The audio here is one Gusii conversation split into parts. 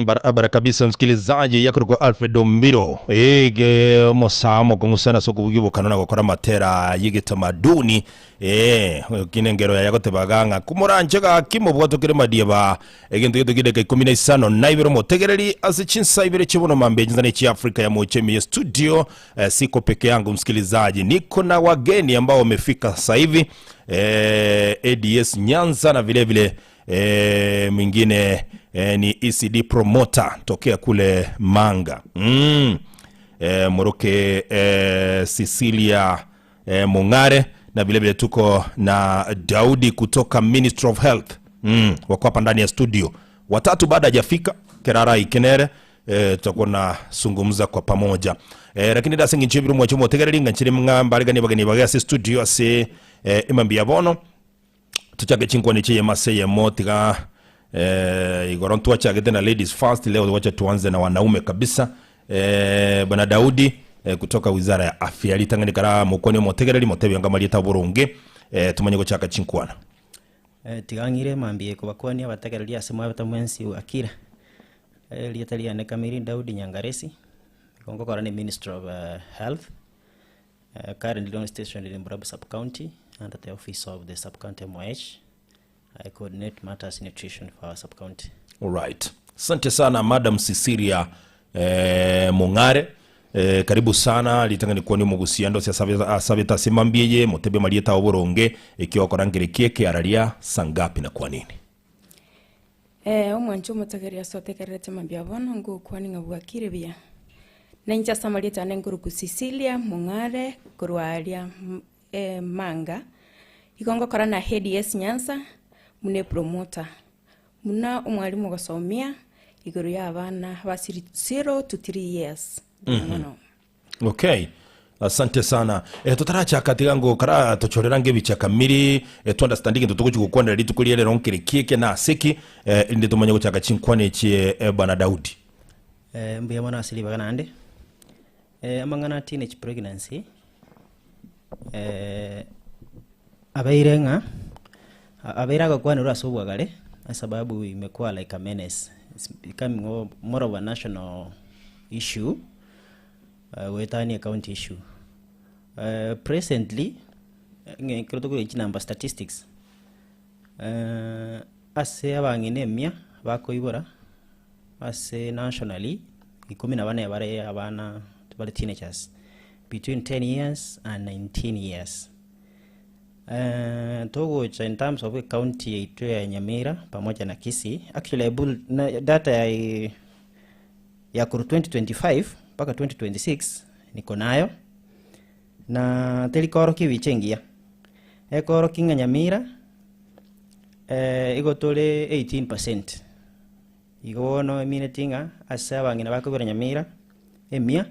Barabara kabisa msikilizaji yakorokwa Alfred Ombiro ege omosamo kong'usana ase okobugia obokano na gokora amatera y'egetamaduni eh kine engero yaye agotebaga ng'a komoranche gaki mobwatokere madieba egento gento kideka ikomi na isano na ibere omotegereri ase chinsa ibere chibono mambia chinsa ne chia Afrika ya mocha ime ya studio eh, siko peke yangu msikilizaji niko na wageni ambao wamefika sasa hivi eh, ADS Nyanza na vile vile E, mwingine e, ni ECD promoter tokea kule Manga mm. E, Moroke e, Cecilia e, Mung'are na vile vile tuko na Daudi kutoka Ministry of Health mm. Wako hapa ndani ya studio watatu baada hajafika Kerara Ikenere e, tutakuwa na zungumza kwa pamoja e, lakini dase nginche biri mwacho motegereri nganchire mng'amba regani bageni bagase studio ase e, imambia bono Tochake chinkwana echi eyemo ase eyemo tiga eh, igoro ntwachagete na ladies first, leo wacha tuanze na wanaume kabisa. Eh, bwana Daudi eh, kutoka wizara ya afya ritang'ani kara mokwane omotegereri motebi anga marieta boronge eh, tumanye gochaka chinkwana. Eh, tiga ng'ire mambia kobakwania abategereri ase mwabete mwensi akira. Eh, erieta riane kamiri Daudi Nyangaresi, igo ngokora ne Ministry of eh, Health. Currently on stationed in Burabu sub-county under the office of the sub-county MOH. I coordinate matters nutrition for our sub-county. Alright. Asante sana Madam Cecilia eh, Mong'are eh, karibu sana ritang'ani kwani omogusia ndosi asabe asabete ase mambia eye motebie marieta ao boronge ekio okorangeria ki ekiararia saa ngapi na kwa nini. Ee, omwancho omotegereri ase otegererete mambia bono, ngokwane ng'a bwakire buya. Na inche ase amarieta ane nkorokwa Cecilia Mong'are korwa aria Manga, igo ngokora na ADS Nyanza buna epromoter, buna omwalimu ogosomia igoro ya abana ba zero to three years. Mbuya mono. Okay. Asante sana. Eh, totarachaka tiga ngo kara tochorera nge ebicha kamiri eh, tu understand egento togochi gokwanera rituko ria rero nkere ki eke na ase ki eh, erinde tomanye gochaka chinkwana echi eh, bwana Daudi. Eh, mbuya mono ase ribaga naende. Eh, amang'ana a teenage pregnancy, eh, abeire ng'a, abeire agokwanerwa ase obwagare, esababu imekuwa like a menace, it's becoming more of a national issue. Goetania ecounty issue. Presently, ng'a ekero tokoria chinamba statistics, ase abang'ina emia bakoibora, ase nationally, ikomi na bane bare abana bare teenagers, between ten years and 19 years. Togocha in terms of ecounty yaito ya Nyamira pamoja na Kisii, actually I build na data ya ya korwa 2025 mpaka 2026 niko nayo, na teri koorokia ebicha engiya, ekoorokia ng'a Nyamira igo tore 18%, igo bono emineti ng'a ase abang'ina bakobera Nyamira emia,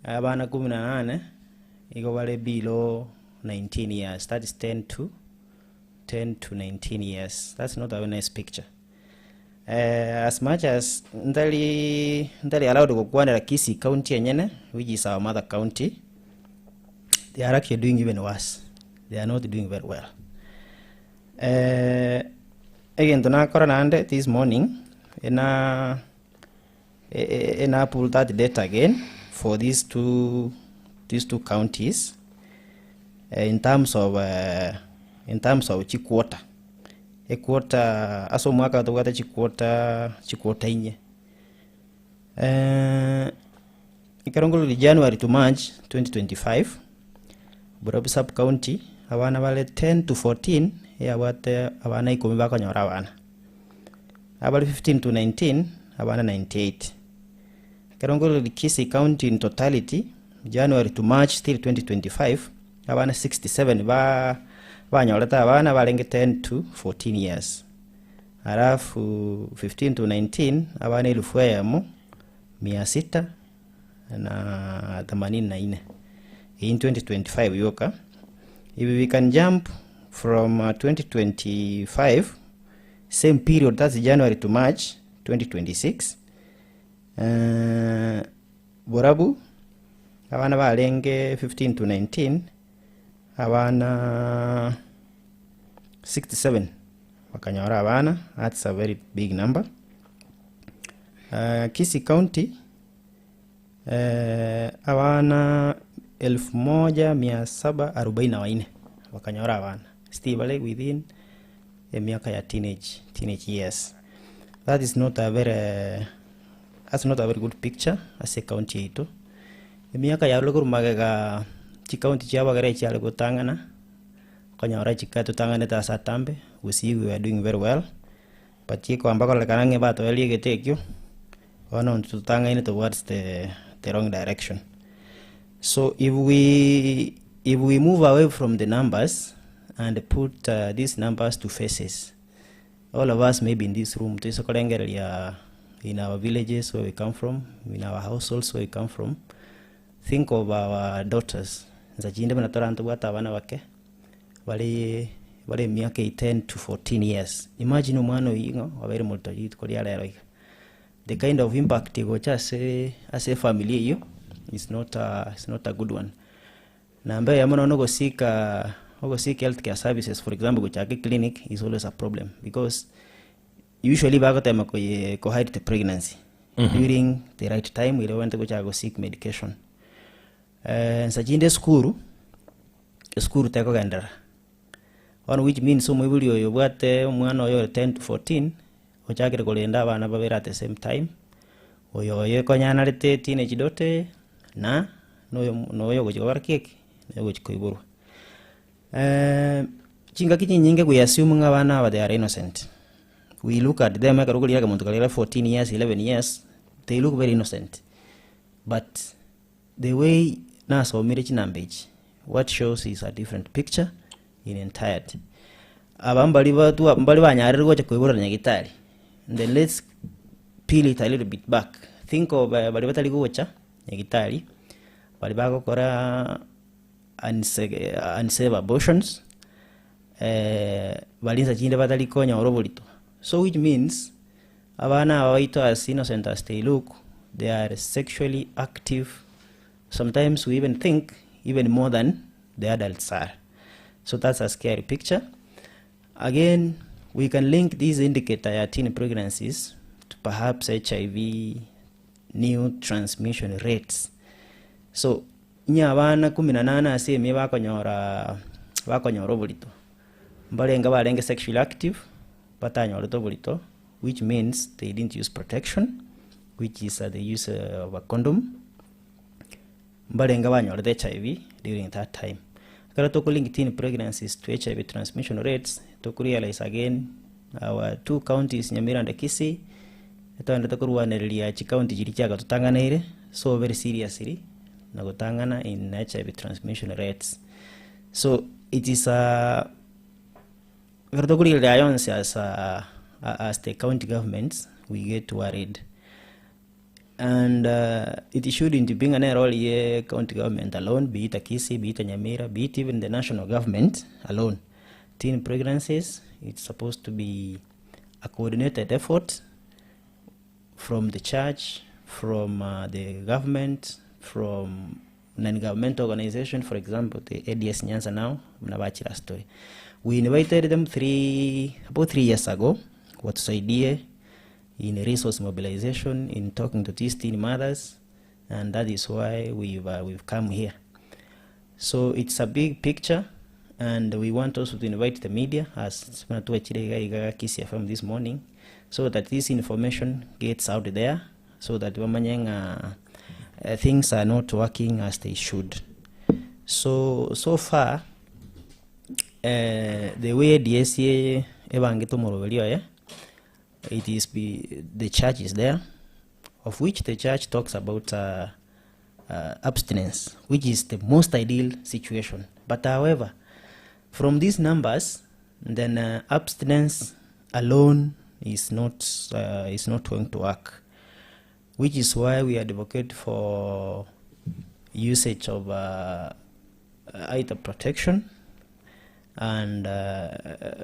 abana kumi na nane igo bare below 19 years, that is 10 to 10 to 19 years, that's not a very nice picture. As much as ntari ntari allowed gokwanera Kisii county enyene which is our mother county, they are actually doing even worse, they are not doing very well. Egento nakora naende this morning, ena ena pull that data again for these two these two counties in terms of in terms of chiquota. Equota ase omwaka tobwate chiquota chiquota inye. Ekero nkorora January to March 2025, Borabu sub county abana bare 10 to 14 eyabwate abana ikomi bakonyora abana, abare 15 to 19 abana 98. Ekero nkorora Kisii county in totality, January to March still 2025, abana 67 ba banyorete abana barenge 10 to 14 years, alafu 15 to 19 abana elfu eyemo mia sita na themanini na ine in 2025 yoka. If we can jump from 2025 same period, that's January to March 2026, Borabu abana barenge 15 to 19 abana 67 bakanyora abana, that's a very big number. Kisii County abana 1744 bakanyora abana still bare within emiaka ya teenage years. That is not a very that's not a very good picture ase ecounty yaito. Emiaka yarure korwa magega chicounty chia abagere chiare gotang'ana, okonyora chika totang'anete ase atambe, gusii we were doing very well, but ekoamba kororekana ng'a batoererie egete ekio, bono intwe totang'aine towards the wrong direction. So if we move away from the numbers and put these numbers to faces, all of us maybe in this room toise korengereria in our villages where we come from, in our households where we come from, think of our daughters. Nsa chinde buna torante tobwate abana bake bare bare emiaka 10 to 14 years. Imagine omwana oyio ng'a obeire morito rituko ria rero iga. The kind of impact egocha ase efamily eyio is not a good one. Namba eyemo nonya ogosika ogosika health care services, for example gochaka eclinic is always a problem because usually bagotema koye ko hide the pregnancy during the right time ere obwenerete gochaka go seek medication. Nsa chinde esukuru, esukuru tekogenderera. Bono which means omoibori oyo obwate omwana oyo ore 10 to 14, ochakire korenda abana babere at the same time, oyo oye konyanarete teenage daughter na noyo noyo ogochi gokora ki eki, noyo ogochi koiborwa. Chingaki chinyinge we assume ng'a abana aba they are innocent. We look at them ekero okorigia omonto kare 14 years, 11 years, they look very innocent. But the way nasomire chinamba echi, what shows is a different picture in entirety. Aba mbari batwa mbari banyarire gocha koiborera nyagetari. Then let's peel it a little bit back. Think of bari batari gocha nyagetari, bari bagokora unsafe abortions, bari nsa chinde batari konyora oborito. So which means abana aba baito as innocent as they look, they are sexually active. Sometimes we even think even more than the adults are. So that's a scary picture. Again, we can link this indicator ya teen pregnancies to perhaps HIV new transmission rates. So nya abana 18 ase emia bakonyora bakonyora oborito mbarenge barenge sexually active batanyorete oborito, which means they didn't use protection, which is the use of a condom. Mbarenge banyorete HIV during that time. Ekero tokolink teen pregnancies to HIV transmission rates, tokorealize again our two counties, Nyamira and Kisii, etogendete korwanereria chicounty chiria chiagatotang'aneire so very seriously na gotang'ana in HIV transmission rates. So it is a ekero tokorigereria aya yonsi as the county governments, we get worried and it shouldn't be ng'a nero orie county government alone, be it a Kisii, be it a Nyamira, be it even the national government alone. Teen pregnancies, it's supposed to be a coordinated effort. from the church, from the government, from non governmental organization for example the ADS Nyanza now buna bachire ase tore. We invited them three about 3 years ago watusaidie in resource mobilization, in talking to these teen mothers, and that is why we've come here. So it's a big picture, and we want also to invite the media as buna twachire iga iga Kisii FM this morning, so that this information gets out there, so that bamanye ng'a things are not working as they should. So far, the way ADS ebangete omoroberi oye, it is be, the church is there, of which the church talks about abstinence, which is the most ideal situation. But however, from these numbers, then abstinence alone is not going to work, which is why we advocate for usage of either protection and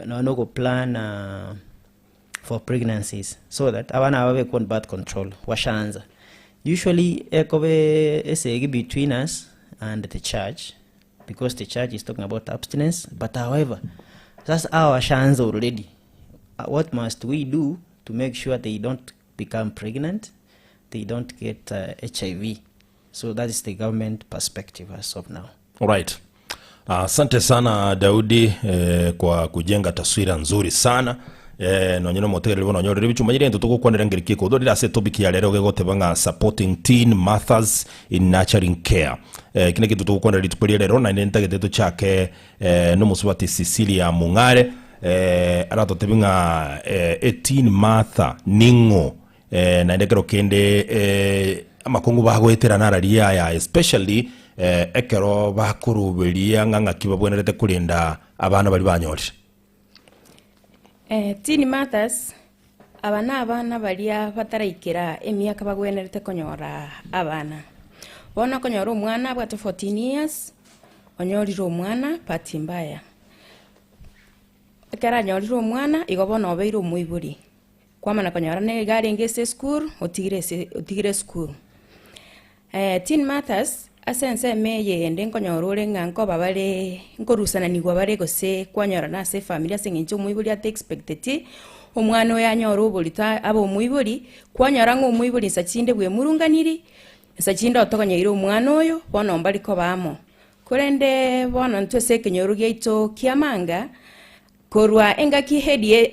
no plan for pregnancies so that abana babe on birth control washaanza. Usually ekobe esegi between us and the church, because the church is talking about abstinence. But however, sasa hawa washaanza already. What must we do to make sure they don't become pregnant, they don't get HIV? So that is the government perspective as of now. Alright. Asante sana Daudi kwa kujenga taswira nzuri sana nonye nomotegereri bono onyorere bichuma nyire nto tugokwanera ngeri ki kuthurira ase topic ya rero gegoteba ng'a supporting teen mothers in nurturing care. Kine kintu tugokwanera rituko ria rero naende ntagete tuchake nomusubati Cecilia Mung'are aratotebi ng'a e teen mother ning'o naende kero kende amakongu bagoetera nararia aya, especially ekero bakoruberia ng'a ng'aki babwenerete kurinda abana bari banyorire. Teen mothers aba na abana baria bataraikera emiaka bagwenerete konyora abana. Bono okonyora omwana abwate 14 years, onyorire omwana bahati mbaya. Ekero anyorire omwana, igo bono obeire omoibori. Kwamana konyora niga arenge ase esukuru, otigire ase otigire esukuru. Teen mothers ase ensemo eye ende nkonyora ore ng'a nkoba bare nkorusananigwa bare gose kwanyorana ase efamiri ase eng'encho omoibori ata expecteti omwana oyo anyore oborito abe omoibori, kwanyora ng'a omoibori nsa chinde bwemurunganiri, nsa chinde otogonyeire omwana oyo, bono mbari koba amo. Korende bono intwe ase ekenyoro giaito kia Manga, korwa engaki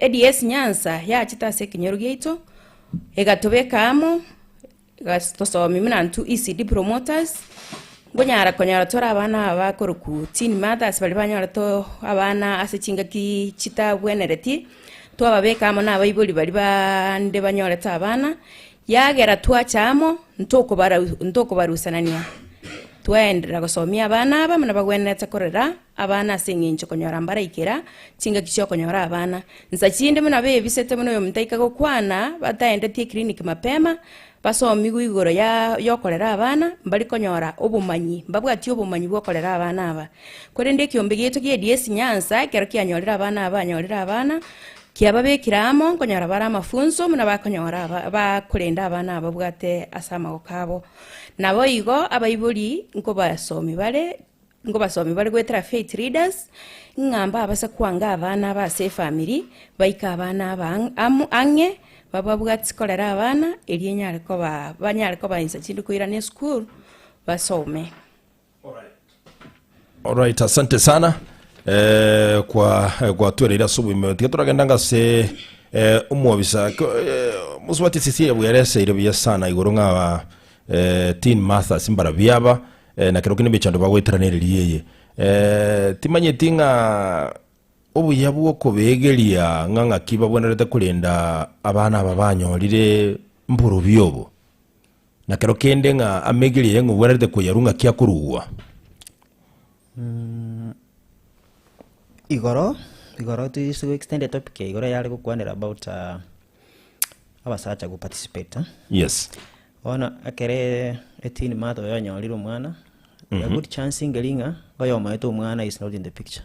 ADS Nyanza yachete ase ekenyoro giaito, egatobeka amo, tosomi buna intwe ECD promoters, nkonyara konyora tore abana aba bakoroku teen mothers baria banyorete abana ase chingaki chitabwenereti, twababeka amo na abaibori baria bande banyorete abana, yagera twacha amo, ntokobarusanania. Twaenderera gosomia abana aba buna bagwenerete korera abana ase eng'encho konyora mbaraikera chingaki chia okonyora abana. Nsa chinde buna bebisete buna oyo omonto aika gokwana, bataendetie eclinic mapema, basomiwe igoro ya yokorera abana, mbari konyora obomanyi, mbabwati obomanyi bwa okorera abana aba. Korende ekiombe giaito kia ADS Nyanza, ekero kianyorire abana aba banyorire abana, kiababekire amo, nkonyora bare amafunzo buna bakonyora aba bakorenda abana aba babwate ase amagoko abo. Nabo igo abaibori nkobasomi bare, nkobasomi bare goetera faith leaders, ng'a mbabase kwanga abana aba ase efamiri, baike abana aba amo ang'e, bababwati korera abana, erio enyare koba banyare koba insa chinde koirana esukuru, basome. Alright, asante sana kwa twereire ase obogima. Tiga toragenda ngase omwobisa mosubati Cecilia bwereseire buya sana igoro ng'a teen mothers mbarabi aba na kero kende emechando bagoeteranereria eye timanyeti ng'a obuya bwa okobegeria ng'a ng'aki babwenerete korenda abana aba banyorire mborobi obo na kero kende ng'a amegerie ng'a obwenerete koyarwa ng'aki akorugwa. Igoro to extend the topic ya igoro yare gokwanera about abasacha go participate, eh? Yes. Bono ekere eteen mother oyo anyorire omwana, a good chance ngeri ng'a oyomoete omwana is not in the picture,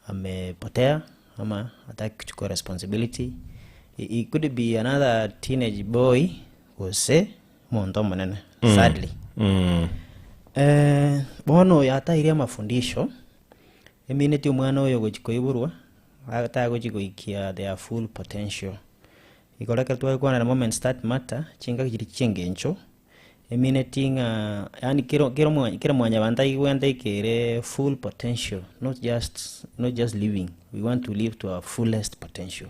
amepotea ama hataki kuchukua responsibility. He could be another teenage boy gose omonto omonene sadly. Bono oyo ataire amafundisho, emineti omwana oyo ogochia koiborwa, tagochia goikia their full potential. Igoro ekero twagokwana moments that matter, chingaki chiria chia eng'encho, emineti ng'a yaani kera kera omwa kera mwanyabanto aigwente aikere full potential, not just not just living, we want to live to our fullest potential.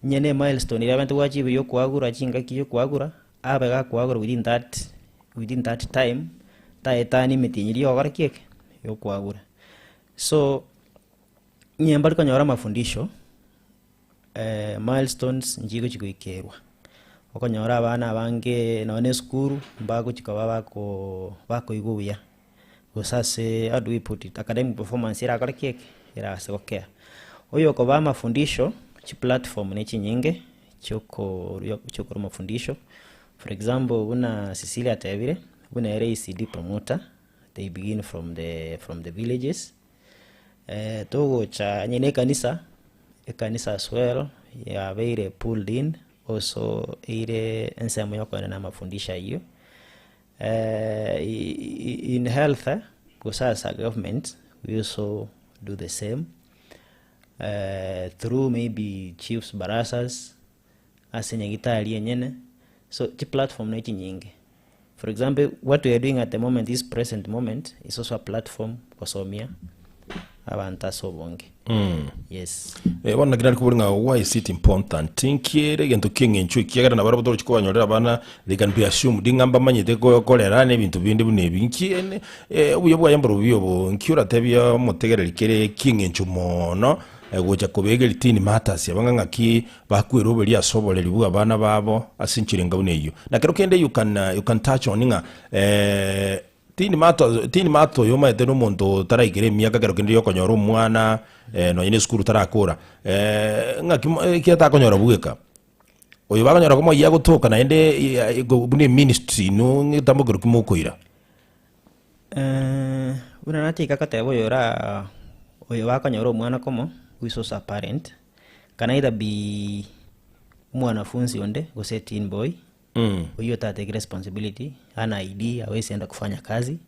Onye na emilestone eria abande gwachiba ya okoagura chingaki ya okoagura, abe gakoagura within that within that time, taetania emetienyi eria yogokora ki eke? Ya okoagura. So, onye mbari konyora amafundisho. Milestones nchigochi goikerwa, okonyora abana abange nonye na esukuru mbagochi koba bako bakoigwa buya, gose ase how do we put it, academic performance erakore ki eke? Erase gokea. Oyo okobaa amafundisho, chiplatform ne chinyinge chiokoria chiokorwa amafundisho, for example buna Cecilia atebire, buna ere ECD promoter, they begin from the from the villages. Togocha onye na ekanisa, ekanisa as well yabeire pulled in also eire ensemo ya okoenana amafundisho ayio. In health gose as a government we also do the same through maybe chiefs barazas ase nyagetari enyene, so chiplatform ne chinyinge. For example, what we are doing at the moment, this present moment, is also a platform gosomia abanto ase obonge. Yes. Eh, bono naki nare kobori ng'a why is it important? Nki ere egento ki'eng'encho ekiagera nabarabwo torochi kobanyorera abana they can be assumed ng'a mbamanyete ko- korera na ebinto binde buna ebi. Nki ene eh, obuya bwaye mborobio obo, nki oratebie omotegereri kere ki'eng'encho mono gocha kobega ritini matters aba ng'a ng'aki Bakweroberia ase oboreri bw'abana babo ase enchera enga buna eyio. Na kero kende you can, you can touch on ng'a eh, tindi mato tindi mato oyo omanyete na omonto otaraikera emiaka kero kende yokonyora omwana eh, nonye na esukuru tarakora eh, ng'aki mo ekiagera takonyora bweka. Oyo bakonyora komoyia agotoka naende eh, buna eministry inwe ngetambo kerokio mokoira. Buna nachika goteba oyo ora oyo bakonyora omwana komo who is also a parent, can either be omwanafunzi onde gose teen boy, oyio otatake responsibility, hana ID, hawezi enda kufanya kazi,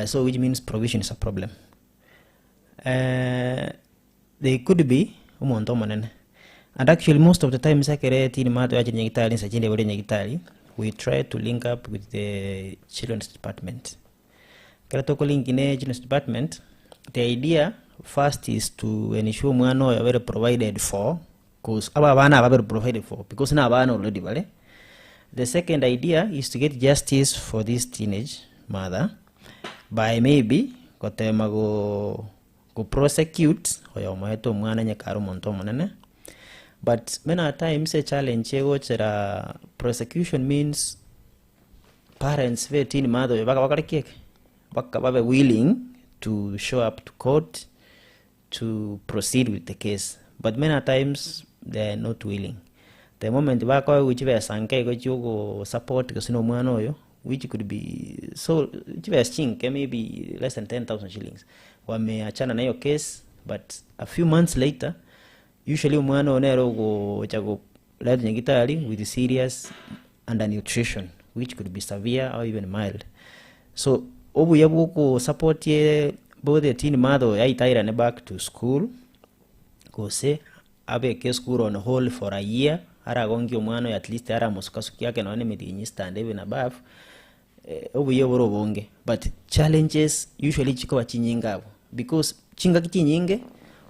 so which means provision is a problem. They could be omonto omonene, and actually most of the times ekere teen mother yachire nyagetari nsa chinde bare nyagetari, we try to link up with the children's department. Ekero tokolink ne children's department, the idea first is to ensure omwana oyo abere provided for, cause aba abana aba babere provided for because na abana already bare. The second idea is to get justice for this teenage mother by maybe gotema go go prosecute oyomoete omwana onye kare omonto omonene, but many a times echallenge egochera prosecution means parents ba eteen mother oyo baka bakore ki eke? Baka babe willing to show up to court to proceed with the case, but many a times they are not willing. The moment bakoegwa chibesa nke igo chia ogosupport gose na omwana oyo, which could be so chibesa chinke maybe less than 10,000 shillings, wameachana na hiyo case but a few months later, usually omwana oyo nere ogocha goretwa nyagitari with serious undernutrition which could be severe or even mild. So obuya bwa okosupport both a teen mother oyo aitairane back to school, gose abeke esukuru on hold for a year, aragongie omwana oyo at least aramosukasukia ake nonye na emetienyi stand even above, obuya bore obonge. But challenges usually chikoba chinyinge abwo, because chingaki chinyinge,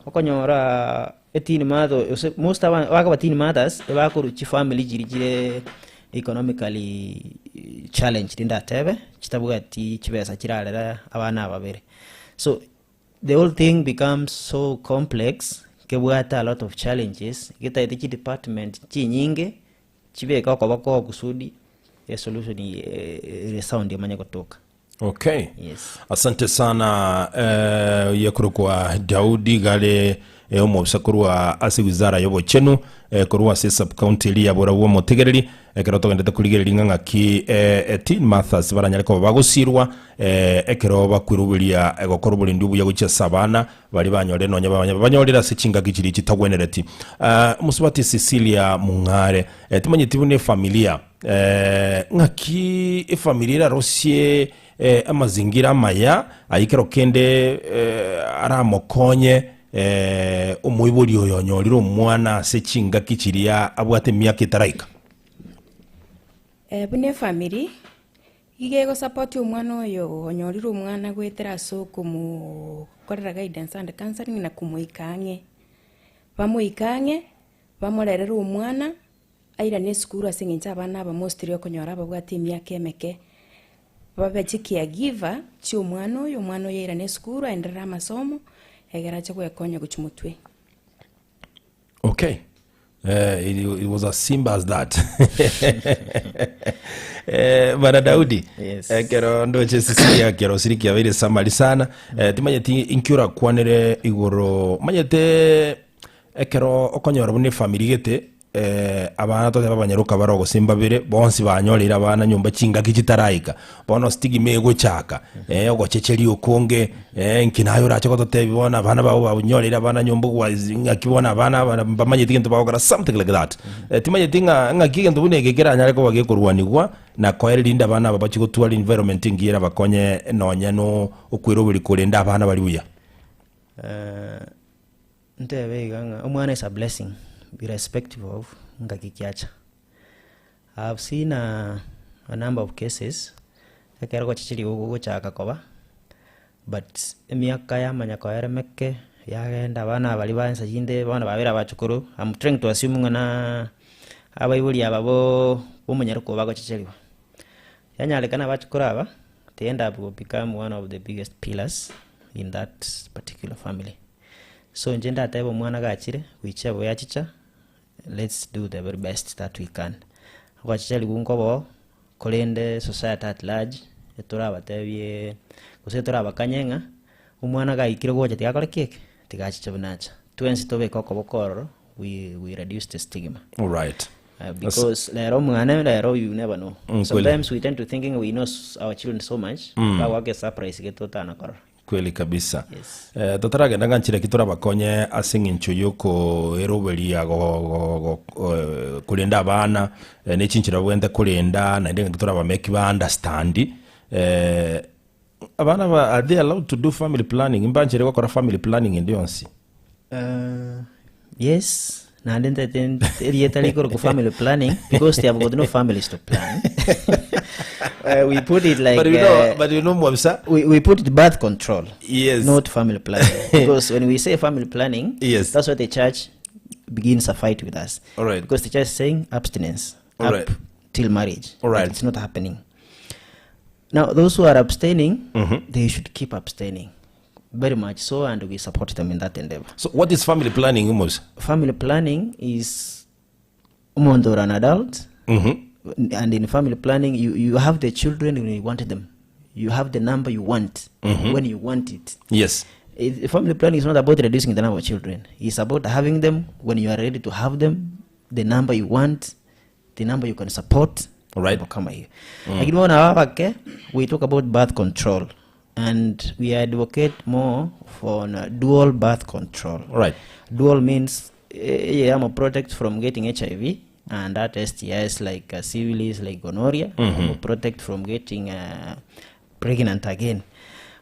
okonyoraa eteen mother gose most aba bakoba teen mothers, ebakorwa chifamily chiria chire economically challenged ndatebe, chitabwati chibesa chirarere abana aba babere. So, the whole thing becomes so complex, kebwate a lot of challenges, getaete chidepartment chinyinge, chibeke okoboko kusudi esolution ere sound emanye gotoka. Okay. Yes. Asante sana eh, yekorokwa Daudi gare Omobisa korwa ase wizara y'obochenu korwa ase esub-county eria ya Borau omotegereri ekero togendete korigereria ng'a ng'aki teen mothers baranyare koba bagosirwa ekero bakweruberia gokora oborendi obuya gochia ase abana baria banyorire nonya banyorire ase chingaki chiria chitagwenereti. Mosubati Cecilia Mung'are, timanyeti buna efamilia ng'aki efamilia erarosie Amazingira amaya ayio kero kende aramokonye omoibori oyo onyorire omwana ase chingaki chiria abwate emiaka etaraika. Buna efamiri, iga egosapoti omwana oyo onyorire omwana goetera ase okomokorera guidance and counselling na komoika ang'e. Bamoike ang'e, bamorerere omwana. Airane esukuru ase eng'encho abana aba mostly okonyora ababwate emiaka emeke, babe chicaregiver chia omwana oyo, omwana oyo airane esukuru aenderere amasomo, egere ache goekonya gochia motwe. Okay. Eh, it, it was as simple as that. Eh, Bwana Daudi, Yes. ekero ndoche Cecilia kero siri kiabeire samari sana. Eh, timanyeti inki orakwanere igoro manyete Ekero okonyora buna efamiri gete, abana totebe abanyaroka bare gose mbabere, bonsi banyoreire abana nyomba chingaki chitaraika, bono stigma egochaka, ogochecheria okonge, nki naye orache gototebia bono abana bago banyoreire abana nyomba ogwazi ng'aki bono abana aba mbamanyeti gento bagokora something like that. Timanyeti ng'a ng'aki egento buna eke keranyare koba gekorwanigwa na koereria rinde abana aba bachie gotwara environment engiya erabakonye nonya no okweroberia korenda abana baria buya. Ntebe iga ng'a omwana is a blessing irrespective of ngaki ki acha. I have seen a number of cases, ekero gochichiria gogochaka koba, but emiaka yamanya koera emeke, yagenda abana baria ba ensa chinde bono babere abachukuru, am trying to assume ng'a na abaibori aba bo omonyaroka obo bagochicheriwa. Yanyarekana abachukuru aba, they end up become one of the biggest pillars in that particular family. So inche ndatebe omwana gachire, goichia buya achicha, let's do the very best that we can. Ogochicha ribu nkoboo, korende society at large, etorabatebie gose torabakanye ng'a, omwana gaikire gocha tiga akore ki eke, tiga achiche buna acha. Twensi tobeke okoboko ororo, we we reduce the stigma. Alright. Because rero omwana rero you never know. Kweli. Sometimes we tend to thinking we know our children so much, bagoaka esurprise gete otana korora. Kweli kabisa. Yes. Eh, totaragenda ng'a nchera ki torabakonye ase eng'encho y'okoeroberia go- go- go- eh, korenda abana eh, ne chinchera babwenerete korenda naende ng'aki torabameki ba understand eh, abana ba are they allowed to do family planning mbanchere gokora family planning ende yonsi? Yes, naende ntaete nt- erieta rikorokwa family planning because they have got no families to plan. We put it like but you know, but you know mwabisa we put it birth control, Yes. not family planning. Because when we say family planning, Yes. that's what the church begins a fight with us. All right. Because the church is saying abstinence All up right. till marriage. All But right. it's not happening. Now, those who are abstaining, they should keep abstaining. Very much so, and we support them in that endeavor. So what is family planning Mose? Family planning is omonto ore an adult, and in family planning you, you have the children when you want them. You have the number you want when you want it. Yes. It, family planning is not about reducing the number of children. It's about having them when you are ready to have them, the number you want, the number you can support. Right. Mambo kama hiyo. Lakini mm. Aba abake, we talk about birth control and we advocate more for dual birth control. Right. Dual means eh, I'm a protect from getting HIV and that STIs like syphilis, like gonorrhea, mm -hmm. protect from getting pregnant again.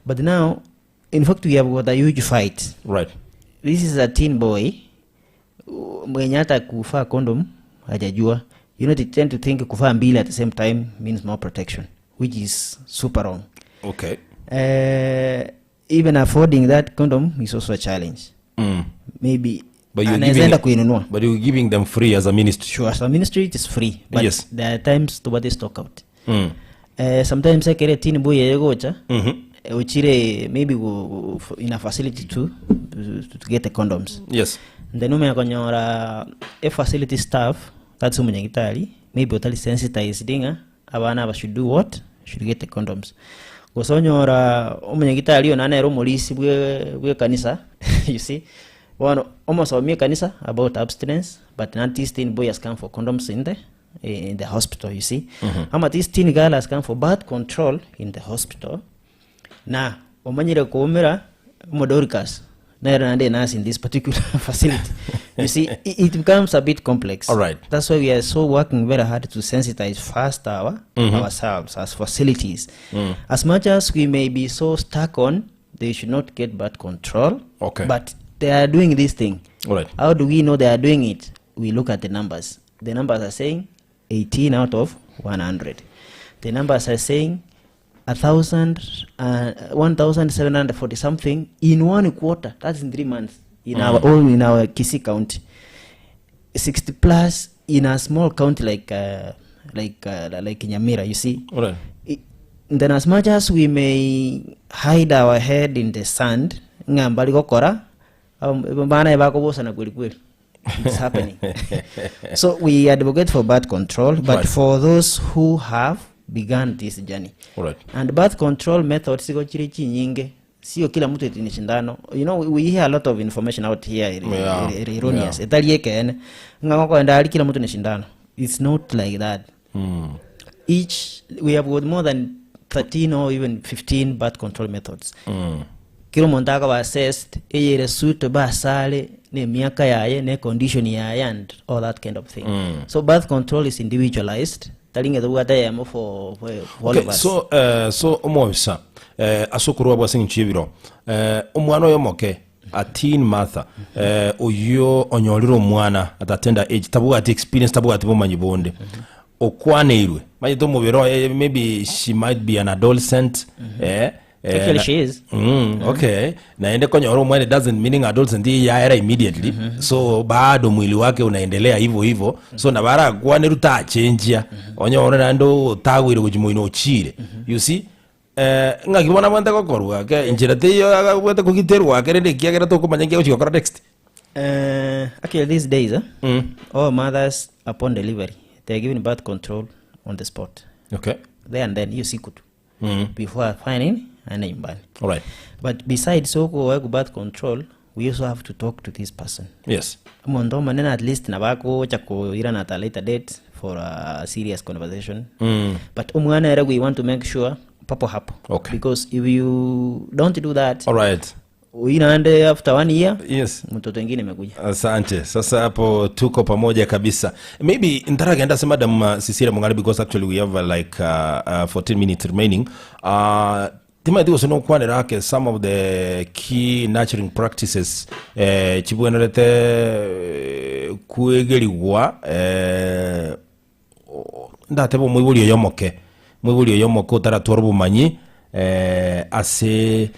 But now, in fact, we have got a huge fight. Right. This is a teen boy mwenye hata kuvaa condom hajajua. You know, they tend to think kuvaa mbili at the same time means more protection, which is super wrong. Okay. Even affording that condom is also a challenge. Maybe But you're anaweza giving, enda kuinunua. but you're giving them free as a ministry. Sure, as a ministry it is free, but Yes. there are times to what stock out. Sometimes ekere teen boy egocha ochire maybe go, go, in a facility to get the condoms. Yes. Then omanya konyora a facility staff that's omonyagitari maybe otari sensitized ng'a abana aba should do what should get the condoms gose onyora omonyagitari oyo nere omorisi bwe bwe ekanisa you see. Bono omosomi ekanisa about abstinence but not this teen boy has come for condoms in the in the hospital you see. Ama this teen girl has come for birth control in the hospital na omanyire koumera omodorcas nere naende enurse in this particular facility you see it, it becomes a bit complex. Alright. That's why we are so working very hard to sensitize first our ourselves as facilities. As much as we may be so stuck on they should not get birth control. Okay. But they are doing this thing. Alright. How do we know they are doing it? We look at the numbers. The numbers are saying 18 out of 100. The numbers are saying a thousand, 1,740 something in one quarter. That's in 3 months in our own, in our Kisii County. 60 plus in a small county like Nyamira, you see. Alright. Then as much as we may hide our head in the sand, ng'a mbari gokora, bana bakobosana kweli kweli. It's happening. So we advocate for birth control, but for those who have begun this journey. And birth control methods ziko chiri chinyinge. Sio kila mtu eti ni shindano. You know, we hear a lot of information out here erroneous. Etari ekene. Ng'a kwenda ali kila mtu ni shindano. It's not like that. Each, we have got more than 13 or even 15 birth control methods. Kila omonto akaba assessed, eyere suitable asare, ne miaka yaye, ne condition yaye, and all that kind of thing. So birth control is individualized. Tari ng'e tobwate eyemo for all of us. So omwobisa ase okorwa bwase eng'encho y'ebiro omwana oyo omoke a teen mother oyio onyorire omwana at a tender age tabwati experience tabwati bomanyi bonde okwaneirwe manyete omobere oye maybe she might be an adolescent Actually, she is. Okay naende konyora omwana doesn't meaning adolescent yaera immediately so bado mwili wake unaendelea hivyo hivyo so nabarakwaneru tachenjia onyore naende otagwire gochi moino ochire you see ng'aki bono abwate gokorwa ke enchera teiyo abwate kogiterwa ake rende ekiagera tokomanya nki agochi gokora next. Actually, these days, all mothers upon delivery, they are given birth control on the spot. There and then, hiyo siku tu. Before finding aende nyumbani. But besides so kuweka birth control, we also have to talk to this person. Omonto omonene at least nabakocha koirana at a later date for a serious conversation. But omwana ere we want to make sure papo hapo. Because if you don't do that, uinaende after 1 year, mtoto wengine imekuja. Asante. Sasa hapo tuko pamoja kabisa. Maybe ntaragenda se Madam Cecilia Mung'are because actually we have like 14 minutes remaining. Timothy was no kwanera ake some of the key nurturing practices chibwenerete kwegeriwa ndateba omoibori oyo omoke moibori oyo omoke otaratwara obomanyi ase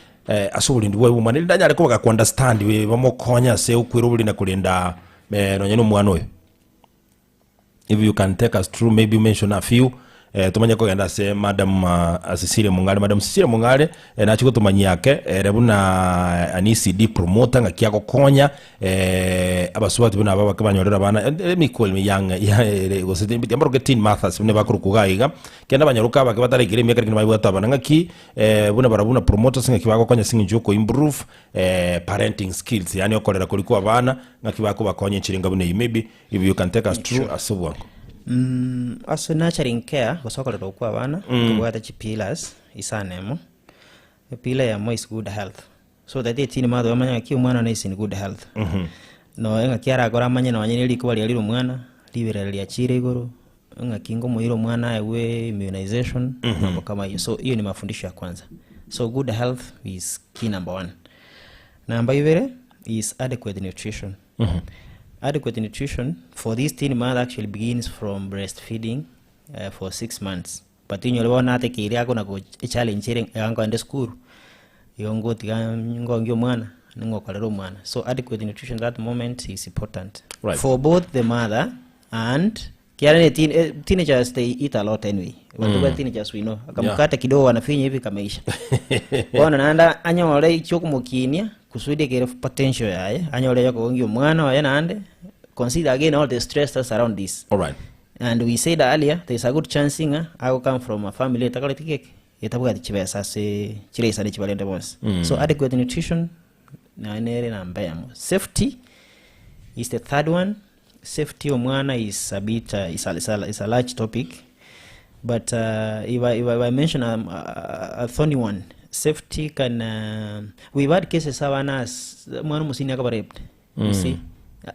ase oborindi bwaye bw'omwana rinde anyare koba gaku-understand bamokonya ase okwera oborinda korinda nonye na omwana oyo. If you can take us through, maybe mention a few tumanye kogenda ase Madam Cecilia Mung'are. Madam Cecilia Mung'are nachi gotomanyia ake ere buna an ECD promoter ng'aki agokonya abasubati buna aba bake banyorera abana let me call me young yeah, gose ambaroke teen mothers buna bakoruka iga iga kenda banyaruka abake bataraikera emiaka lakini babwate abana ng'aki buna barabwo buna promoters ng'aki bagokonya ase eng'encho ya improve parenting skills yani okorera korikwa abana ng'aki bakobakonya enchiringa buna eywo maybe if you can take us through ase obwango. Ase nurturing care gosokorera okwa abana tobwate chipillars isanemo. Epillar yamo is good health so that teen mother bamanye ng'aki omwana is in good health. Noe ng'aki arakora amanye nonye na erikuba riarire omwana riberera riachire igoro ng'aki ngomoira omwana aewe immunization mambo kama hiyo. So hiyo ni mafundisho ya kwanza. So good health is key number 1. Number ibere is adequate nutrition. Adequate nutrition for this teen mother actually begins from breastfeeding for 6 months. But in your one ate kiri ako na go challenge ere ango ande school. Yongo tiga ngongi omwana ningokorera omwana. So adequate nutrition at that moment is important. For both the mother and kiara teenagers, they eat a lot anyway. Watu wa teenagers we know. Akamkata kidogo wanafinya hivi kameisha. Bona naanda anyore ichokumukinia kusudi kere potential yaye anyore yako omwana waye naande consider again all the stress that's around this. And we said earlier there's a good chance inga I will come from a family etakoleti keke etabwati chibesa se chiresa ne chibalende bonse. So adequate nutrition Naye nere namba eyemo. Safety is the third one, safety ya omwana is a bit is a, is a, is a large topic but if I, if I, if I mention a, a, a thorny one, safety can we've had cases abana as omwana omosini akaba raped, you see,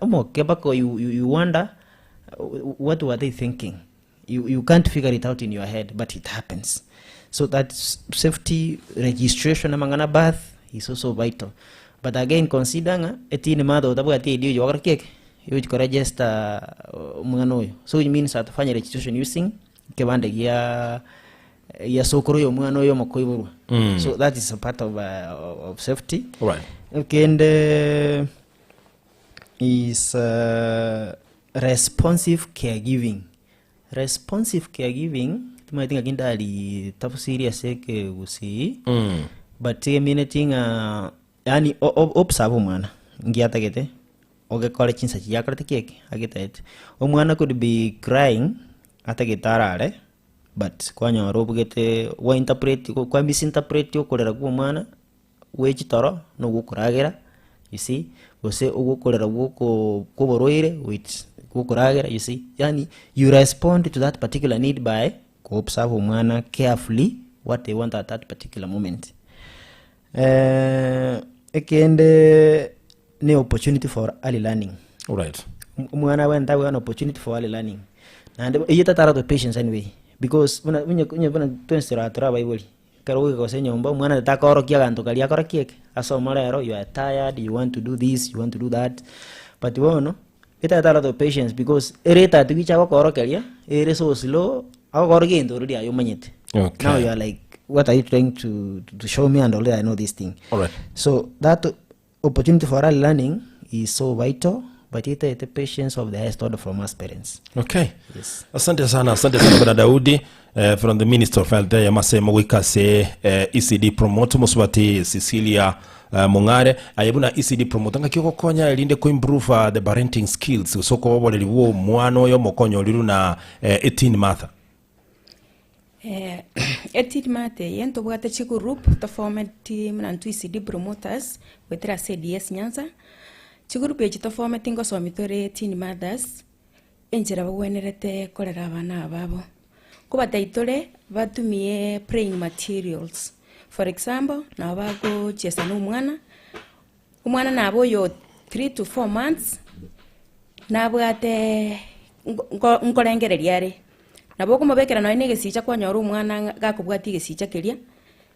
omoke mpaka you, you, you wonder what were they thinking. You, you can't figure it out in your head, but it happens. So that safety registration amang'ana birth is also vital. But again, consider ng'a etini mother otabwati ID oyo ogokora ki eke? Yochi koregister omwana oyo. So it means atafanya registration using ekebande gia gia sokoro ya omwana oyo omokoiborwa. So that is a part of, of safety. Alright. Ekende is responsive caregiving. Responsive caregiving, timanyeti ng'aki ndari tafsiri ase ekegusii, but emineti ng'a yaani o- o- observe omwana, nki atagete, ogekore chinsa chiria akorete ki eke, agetaete. Omwana could be crying, atagete arare, but kwanyora obugete gwa interpret kwa misinterpret okorera kwa omwana. Gwe chitoro na ogwokoragera, you see, gose ogokorera gwoko kwoborwaire with gwokoragera, you see, yaani you respond to that particular need by ko observe omwana carefully what they want at that particular moment. Ekende ne opportunity for early learning. Alright. Omwana abwenerete abe an opportunity for early learning. Naende eyio tatara to patience anyway, because buna onye onye buna twensi tore abaibori. Ekero ogoika gose enyomba, omwana tete akorokia aganto karia akora ki eke, ase omorero, you are tired, you want to do this, you want to do that, but bono, etagete a lot of patience because ere etatigo iche agokorokeria, ere so slow, agokorokia egento already aye omanyete. Okay. Now you are like, what are you trying to, to show me and already I know this thing. Alright. So that Opportunity for early learning is so vital but etaete patience of the highest order from us parents. Okay. Yes. Asante sana, asante sana Bwana Daudi eh, from the Minister of Health ya masemo goika ase eh, ECD promote mosubati Cecilia eh, Mong'are aye buna ECD promote ng'aki ogokonya erinde ko improve uh, the parenting skills gose okoboboreri bwa omwana oyo omokonya oriru na eh, etin Martha. Etirmate eye ntobwate chigroup tofometi buna intwe ECD promoters goetera ase ADS Nyanza, chigroup echi tofometi ngosomi tore teen mothers, enchera bagwenerete korera abana aba babo. Nkobatebia tore batumie praying materials, for example, nabo bagochiesa na omwana, Omwana nabe oyo 3 to 4 months, nabwate nko nkorengereria are, nabo okomobekera nonye na egesicha kwanyora omwana ng'a gakobwatia egesicha keria,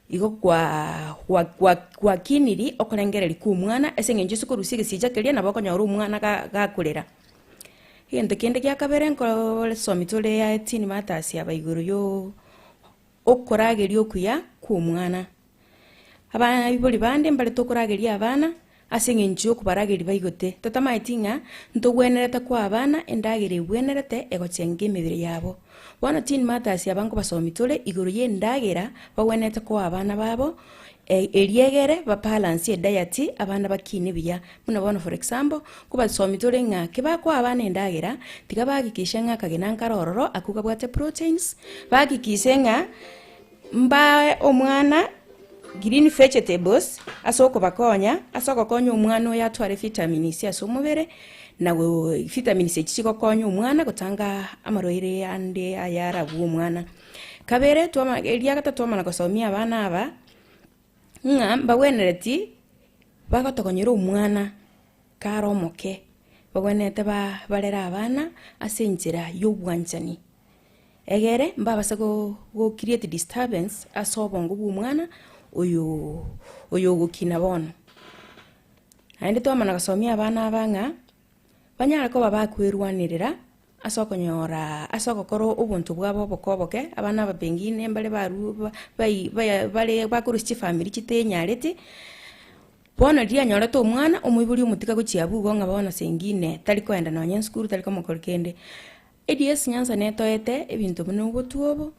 igo kwa gwa gwa gwakiniri okorengereria kwa omwana ase eng'encho ase okorusia egesicha keria nabo okonyora omwana ga gakorera. Egento kende gia kabere nkosomi tore ya teen matters aba igoro yo okorageria okuya kwa omwana. Abaibori bande mbare tokorageria abana ase eng'encho y'okobarageria baigote, totamaeti ng'a ntogwenerete koa abana endagera egwenerete egochenga emebere yabo. Bono teen mothers aba nkobasomi tore igoro y'endagera bagwenerete koa abana babo, eria egere ba balance ediet abana bakine buya. Buna bono for example, nkobasomi tore ng'a kebakoa abana endagera, tiga bahakikishe ng'a akagena nkare ororo akwo kabwate proteins, bahakikishe ng'a Mbae omwana green vegetables ase okobakonya, ase ogokonya omwana oyo atware vitamins ase omobere, na vitamins echi chigokonya omwana gotanga amarwaire ande aya arabue omwana. Kabere twama eria gatato twamana gosomia abana aba, ng'a mbagwenereti bagotogonyera omwana kare omoke, bagwenerete ba barere abana ase enchera ya obwanchani. Egere mbabase go go create disturbance ase obongo bwa omwana oyo oyo ogokina bono. Naende twamana gosomia abana aba ng'a, banyare koba bakwerwanerera ase okonyora ase ogokora obonto bwabo oboke oboke, abana aba pengine mbare barwu ba bai baya bare bakorusia chifamiri chitenyareti, bono riria anyorete omwana, omoibori omotiga gochia abwo igo ng'a bono sengine tari koenda nonye esukuru tari komokora kende. ADS Nyanza netoete ebinto buna obotwe obo,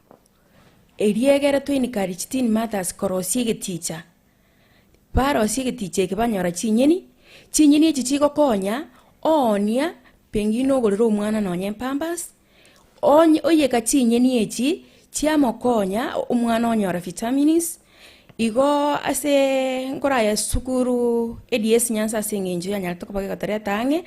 erio egere to encourage teen mothers korosia egeticha. Barosia egeticha eke banyora chinyeni, chinyeni echi chigokonya oonia pengine ogorere omwana nonye epampers, onye oyeka chinyeni echi chiamokonya omwana onyora vitamins. Igo ase nkoraya esukuru ADS Nyanza ase eng'encho yanyarete koba gegotoreta ang'e,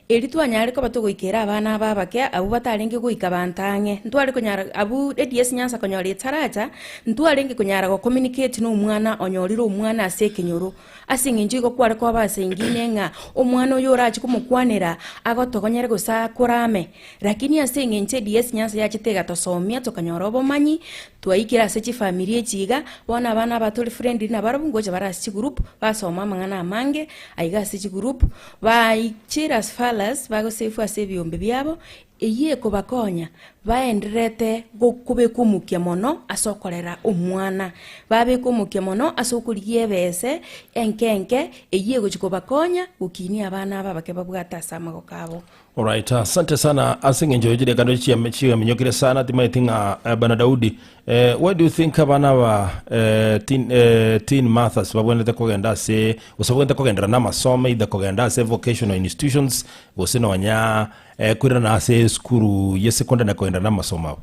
erio twanyarire koba togoikera abana aba abake abwo batarenge goika abanto ang'e. Ntware konyara abwo ADS Nyanza konyora etaracha, ntwarenge konyara go communicate na omwana onyorire omwana ase ekenyoro. Ase eng'encho igo kware koba ase engine ng'a omwana oyo orache komokwanera agotogonyere gose akorame. Lakini ase eng'encho ADS Nyanza yachete egatosomia tokanyora obomanyi, Twaikire ase chifamiri echi iga, bono abana aba tore friendly nabarabwo ngocha bare ase chigroup, basoma amang'ana amange aiga ase chigroup, baichire as far as bagosafwa ase ebiombe biabo, eyio ekobakonya baendererete kobeka omokia mono ase okorera omwana, babeka omokia mono ase okorigia ebese enke enke, eyio egochi kobakonya gokinia abana aba abake babwate ase amagoko abo. Alright, asante sana ase eng'encho ye chirekano chiame- chiaminyokire sana timaeti ng'a eh, bana Daudi eh, why do you think abana aba eh, teen, eh, teen mothers babwenerete kogenda ase gose babwenerete kogenderera na amasomo either kogenda ase vocational institutions gose nonya eh, koirana ase esukuru ye secondary na kogenderera na amasomo abo?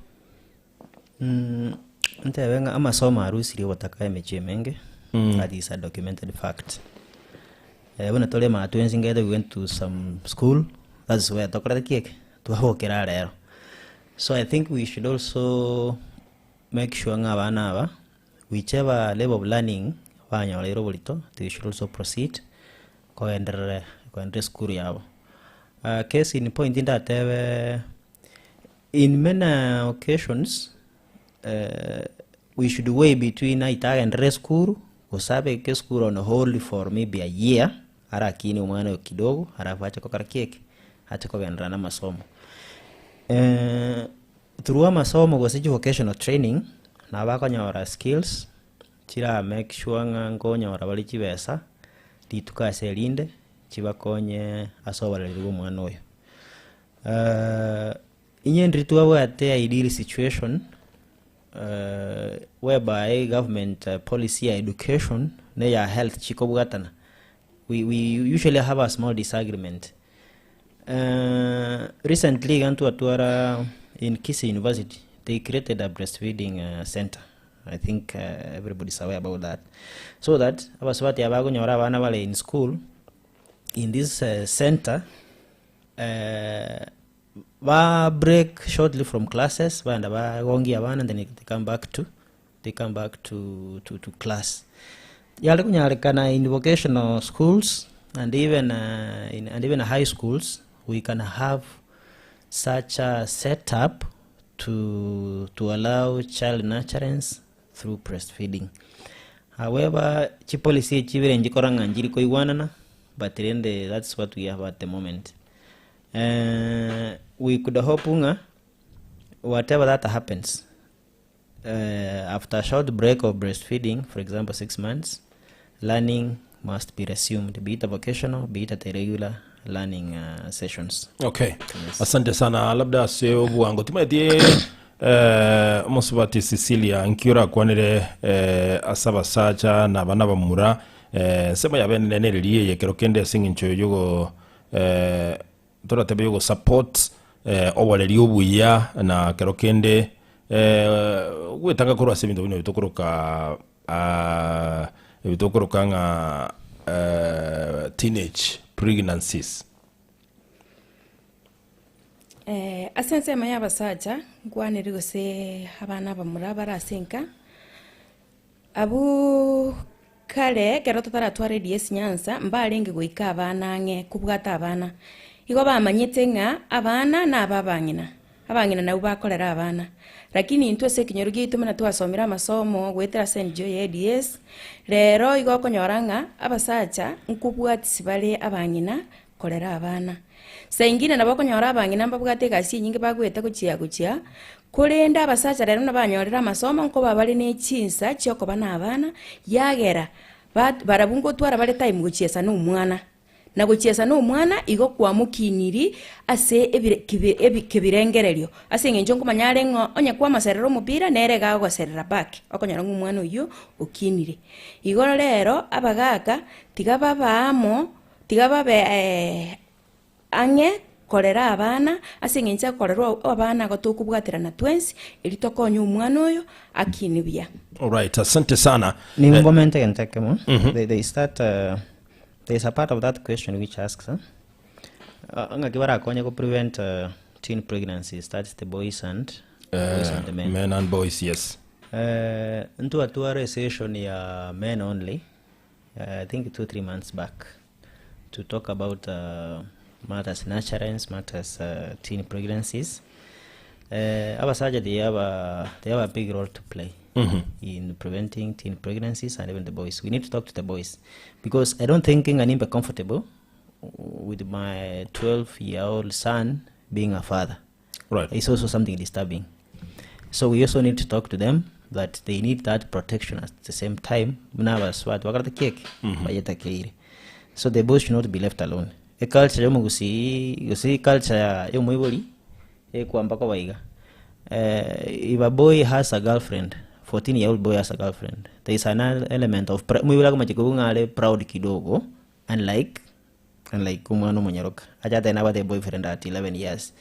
Ntebe ng'a amasomo arusirie ogotaka emechie emenge, that is a documented fact. Buna tore ime twensi ngete we went to some school, that's where tokorete ki eke? Twabokera rero. So I think we should also make sure ng'a abana aba, whichever level of learning banyoreire oborito, they should also proceed koenderera koenderera esukuru yabo. Case in point ndatebe. In many occasions we should weigh between aye tagenderere esukuru gose abeke esukuru on hold for maybe a year arakine omwana oyo kidogo alafu ache gokora ki eke? Ache kogenderera na amasomo. Through amasomo gose chi vocational training nabo bakonyora skills chira make sure ng'a nkonyora bare chibesa rituko ase erinde chibakonye ase oboreri bwa omwana oyo. Inye ndiri twabwate ideal situation whereby government policy ya education na eya health chikobwatana, we we usually have a small disagreement. Recently iga ntwatwara in Kisii University they created a breastfeeding center, I think everybody is aware about that, so that abasubati aba bakonyora abana bare in school, in this center. Ba break shortly from classes baenda bagongia abana then they come back to they come back to to to class. Yare konyarekana in vocational schools and even in and even high schools we can have such a set up to to allow child nurturance through breastfeeding. However, chipolicy echi ibere nchikora ng'a nchiri koigwanana. But rende that's what we have at the moment. We could hope ng'a whatever that happens after a short break of breastfeeding, for example 6 months, learning must be resumed, be it a vocational, be it at a regular learning sessions. Okay. Asante sana labda ase obwango timaeti eh, omosubati Cecilia nki orakwanere eh, ase abasacha na abana bamura eh, ensemo yabe enene nereri eye ekero kende ase eng'encho yogo eh, toratebe yogo support eh, oboreri obuya na kero kende eh, gwetanga korwa ase ebinto buna ebi tokoroka ah, ebi tokoroka ng'a eh, teenage pregnancies. Ase ensemo y'abasacha, nkwanere gose abana abamura bare ase enka, abwo kare ekero totaratwara ADS Nyanza, mbarenge goika abana ang'e kobwata abana. Igo bamanyete ng'a abana naba abang'ina, abang'ina nabwo bakorera abana. Lakini intwe ase ekenyoro giaito buna twasomire amasomo goetera ase NGO ya ADS, rero igo okonyora ng'a abasacha nkobwatisi bare abang'ina korera abana. Saa ingine nabo okonyora abang'ina mbabwate egasi enyinge bagoeta gochia gochia, korende abasacha rero nabanyorire amasomo nkoba bare ne chinsa chiokoba na abana, yagera bat barabwo ngotwara bare time gochiesa na omwana. Na gochiesa na omwana igo kwamokiniri ase ebire kibi ebi kebirengererio, ase eng'encho nkomanya are ng'a onye kwamoserera omopira nere iga agoserera back, okonyora ng'a omwana oyio okinire. Igo rero abagaka tiga babe amo. Tiga babe ang'e Korera abana, ase eng'encho akorerwa abana igo tokobwaterana twensi, erio tokonye omwana oyo akine buya. Alright, asante sana. Ningomente egento ekemo, they, they start uh, there is a part of that question which asks uh, ng'aki barakonye go prevent uh, teen pregnancies, that's the boys and, boys and the men. Men and boys, yes. Eh, ntwatwara esession ya men only uh, I think 2 3 months back to talk about uh, matters nurturance matters uh, teen pregnancies uh, abasacha they have a, they have a big role to play in preventing teen pregnancies and even the boys we need to talk to the boys because i don't think ng'a nimbe comfortable with my 12 year old son being a father It's also something disturbing. So we also need to talk to them that they need that protection at the same time buna abasubati bakarete cake bayetakeire. So the boys should not be left alone. Eculture ya omogusii gose eculture ya ya omoibori ekwamba koba iga. Eh, if a boy has a girlfriend, 14 year old boy has a girlfriend, there is an element of pri- omoibori akomache kobua ng'a are proud kidogo unlike Unlike omwana omonyaroka ache atebe nabwate eboyfriend at 11 years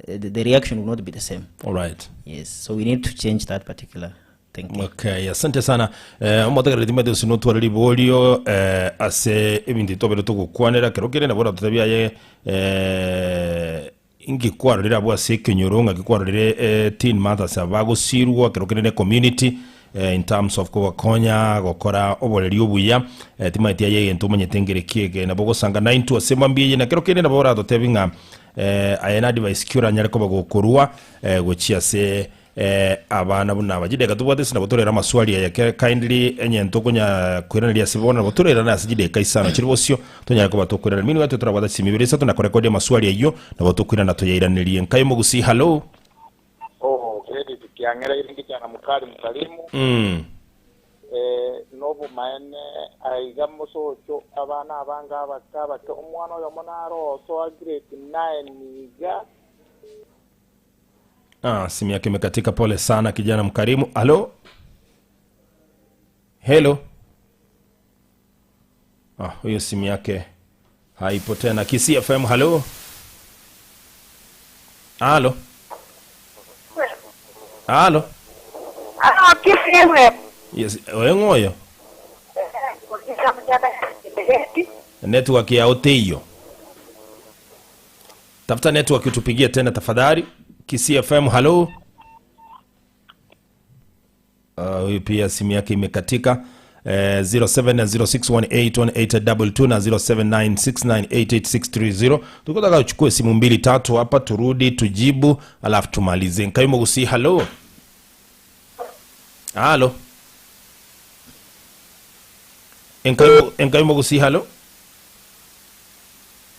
eh, the, the reaction will not be the same. Alright. Yes, so we need to change that particular thinking. Okay, asante sana. Eh, omotegereri timanyete gose notware riborio eh, ase ebinto tobere togokwanera kero kere nabo oratotebie aye eh, inki kwarorire abwo ase ekenyoro ng'aki kwarorire eh, teen mothers aba bagosirwa kero kere ne community eh, in terms of kobakonya gokora oboreri obuya eh, timanyeti aye egento omanyete nkere ki eke nabo ogosanga naintwe ase mambia eye na kero kende nabo oratotebi ng'a eh, aye na advice ki oranyare koba gokorwa eh, gochia ase Eh, abana buna aba chideka tobwate ase nabo torere amaswali aya ke kindly enye ntokonya koiraneria ase bono nabo torerane ase chideka isano chiri bosio tonyare koba tokoirana minu gatwe torabwata chisimi ibere isato na korekodia amaswali ayio nabo tokoirana toyairanerie nkai omogusii hallo. Oh, Gladys kiang'ereire ngichana mukari mukarimu. Eh, nobomaene aiga mosocho abana abange abake abake omwana oyomo naro osoa grade 9 iga. Ah, simu yake imekatika. Pole sana kijana mkarimu. Halo, hello. Ah, huyo simu yake haipo tena. Kisii FM, halo, halo, halo. Alo, Kisii FM. Yes, oyo ng'oyo network ya oteiyo. Tafuta network utupigie tena tafadhali. Kisii FM, halo. Ah, Huyu pia simu yake imekatika. Eh, 0706181822 na 0796988630. Tukitaka uchukue simu mbili tatu hapa turudi tujibu alafu tumalize. Nkayumo gusi halo. Halo. Enkayumo gusi halo.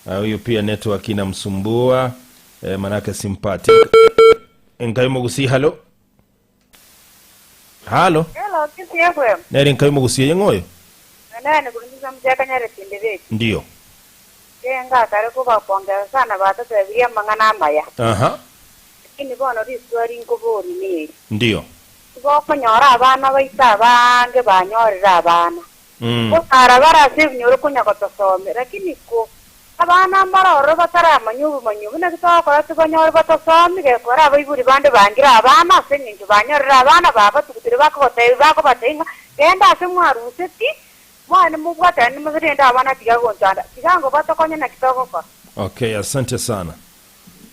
Ah, Huyu pia network inamsumbua eh, manake simpati. Enkayumo gusi halo. Halo. Hello, Kisii FM. Nere nkayumo gusi yeng'oyo. Nene nikurundiza mjaka nyare tindebeki. Ndio. Kenga kare kubapongeza sana batotebirie amang'ana amaya. Aha. Lakini bono riswali nkobori neri. Ndio. Tibokonyora abana baito abange banyorire abana. Gotara bare ase ebinyoro konya gotosomia, lakini ko abana mbare ororo bataramanya obomanyi obwo, naki togokora tibanyore batasomi, gekogera abaibori bande bangire abana ase engencho banyorire abana babatugutire bakogotebia bakobatebia ng'a genda ase mwaruseti, mwane mobwatane nimose rende abana tiga gonchanda, tiga ngobatokonye naki togokora. Okay, asante sana.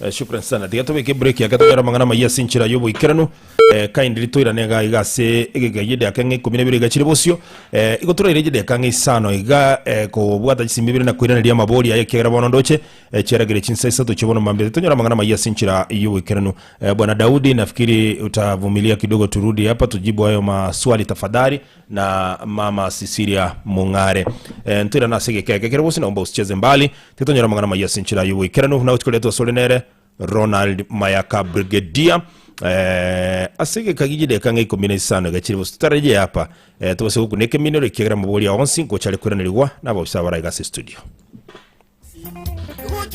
Eh, shukran sana tiga tobeke break yake tonyore amang'ana amaya ase enchera y'oboikeranu eh, kindly toirane iga iga ase egeka ya edaka ng'a ikomi na ibere iga chire bosio eh, igo toraire chideka ng'a isano iga eh, kobwata chisimi ibere na koiraneria amabori aye ekiagera bono ndoche eh, chiaragere chinsa isato chia bono mambia tonyore amang'ana amaya ase enchera y'oboikeranu eh, bwana Daudi nafikiri utavumilia kidogo turudi hapa tujibu hayo maswali tafadhali na mama Cecilia Mung'are eh, ntoirane ase egeka eke kere bosio naomba usicheze mbali Titonyora amang'ana amaya ase enchera y'oboikeranu, na gochia koretwa asore nere Ronald Mayaka Brigadier eh, ase egeka gi'chideka ng'a ikomi na isano iga chire bosio totarejea apa eh, tobase gokuna ekeminero ekiagera amabori ao onsi ngocha are koiranerigwa n'ababisa abare iga ase estudio.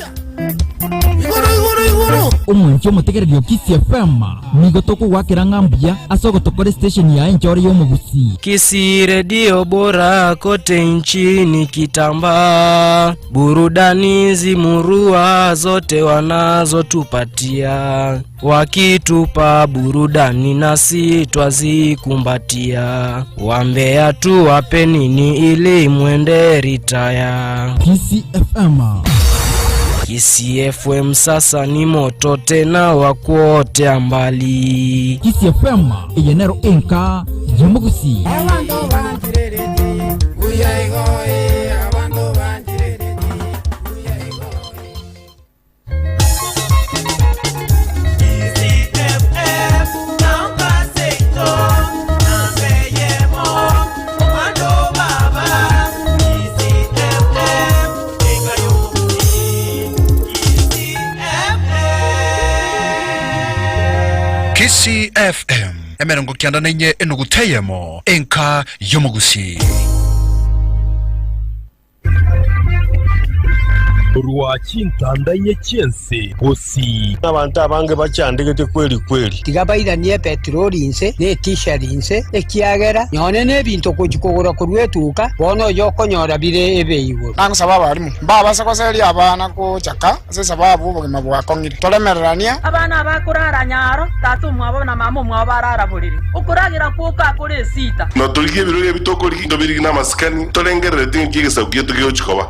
Igoro, igoro, igoro! Omwanchi omotegereri o Kisii FM, nigo tokogoakera ng'a mbuya ase ogotokora estation yaye enchore y'omogusii. Kisii redio bora kote nchini kitambaa, burudani zimurua zote wanazotupatia, wakitupa burudani nasi twazikumbatia, wambea tuwape nini ili mwende ritaya. Kisii FM. Kisii FM sasa ni moto tena wa kuotea mbali. Kisii FM eye nero enka y'omogusii. Kisii FM emerongo kianda na inye enuguta eyemo enka y'omogusii. Korwa chintanda inye chi'ense bosio. Abanto abange bachandegete kweli kweli. Tiga bairanie epetroli inse, na etisheri inse, ekiagera nonya nebinto ogochia kogora korwa etuka, bono oyo okonyora bire ebe igoro. Nagosaba abalimu mbabase goseria abana gochaka ase esababu obogima bwakong'ire. Toremereranie. Abana aba akorara nyaro, tata omwabo na mama omwabo barara borere, okoragera gwoka akore esita. Na torigie ebiroria ebi tokorigia, ntobirigie namasikani, torengereretie ng'aki egesaku giaito gegochia koba.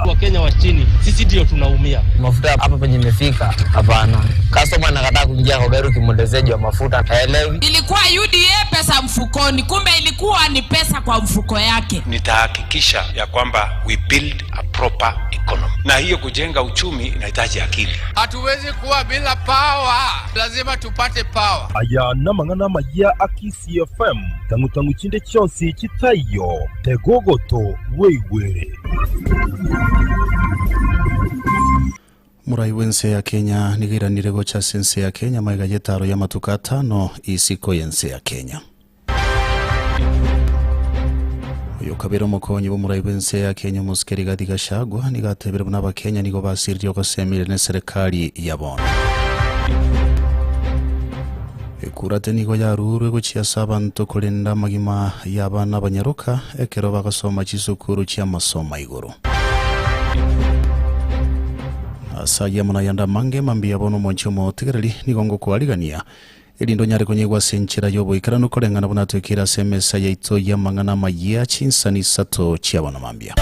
Wakenya wa chini, sisi ndio tunaumia. Mafuta hapa penye imefika, hapana. Customer anakataa kuingia kwa gari ukimwelezea juu ya mafuta haelewi. Ilikuwa UDA pesa mfukoni, kumbe ilikuwa ni pesa kwa mfuko yake. Nitahakikisha ya kwamba we build a proper economy, na hiyo kujenga uchumi inahitaji akili. Hatuwezi kuwa bila power, lazima tupate power. Aya namang'ana amaya a Kisii FM, tang'u-tang'u chinde chionsi chitaiyo, tegogoto bweigwere. Morai bw'ense ya Kenya nigo eiranire gocha ase ense ya Kenya magega y'etaro y'amatuko atano isiko y'ense ya Kenya. Oyo okabera omokonyi bw'omorai bw'ense ya Kenya omosike Rigathi Gachagua nigo atebire buna abakenya nigo basiririe ogosemeria n'eserekari ya bono. Ekurate nigo yarurwe gochia ase abanto korenda amagima y'abana abanyaroka ekero bagosoma chisukuru chi'amasomo a igoro. Ase ayio amo nayande amange mambia bono omonche omotigereri nigo ngokoarigania, erinde onyare konyigwa ase enchera y'oboikeranu koreng'ana buna twekire ase emesa yaito y'amang'ana amayia chinsani isato chia bono mambia.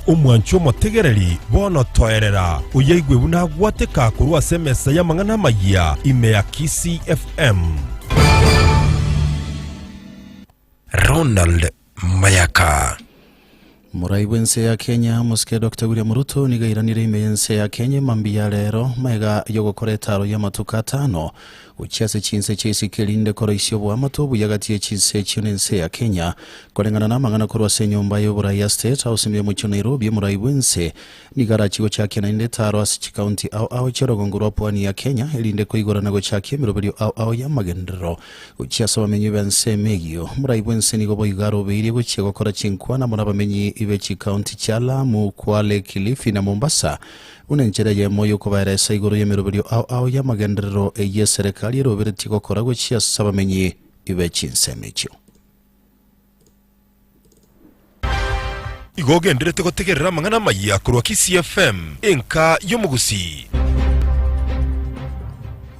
Omwanchi omotegereri, bono toerera, oyaigwe buna agwateka korwa ase emesa y'amang'ana amayia ime ya Kisii FM. Ronald Mayaka. Morai bw'ense ya Kenya, Omosike Doctor William Ruto nigo airanire ime y'ense ya Kenya mambia ya rero magega y'ogokora etaro y'amatuko atano gochia ase chinse chia isiko erinde koroisia oboamate obuya gati ye chinse echio na ense ya Kenya. Koreng'ana namang'ana korwa ase enyomba y'oborai ya State House ime y'omochie o Nairobi, omorai bw'ense nigo arachie gochakia naende etaro ase chikaunti ao ao chi'orogongo rwa pwani ya Kenya erinde koigora na gochakia emeroberio ao ao y'amagenderero Gochia ase abamenyi b'ensemo eyio, omorai bw'ense nigo boigo arobeirie gochia gokora chinkwana amo nabamenyi be chikaunti chia Lamu, Kwale, Kilifi na Mombasa, buna enchera eyemo y'okobaeresa igoro y'emeroberio ao ao y'amagenderero eyio eserekari eroberetie gokora gochia ase abamenyi be chinsemo echio. Igo ogenderete gotegerera amang'ana amayia korwa Kisii FM, enka y'omogusii.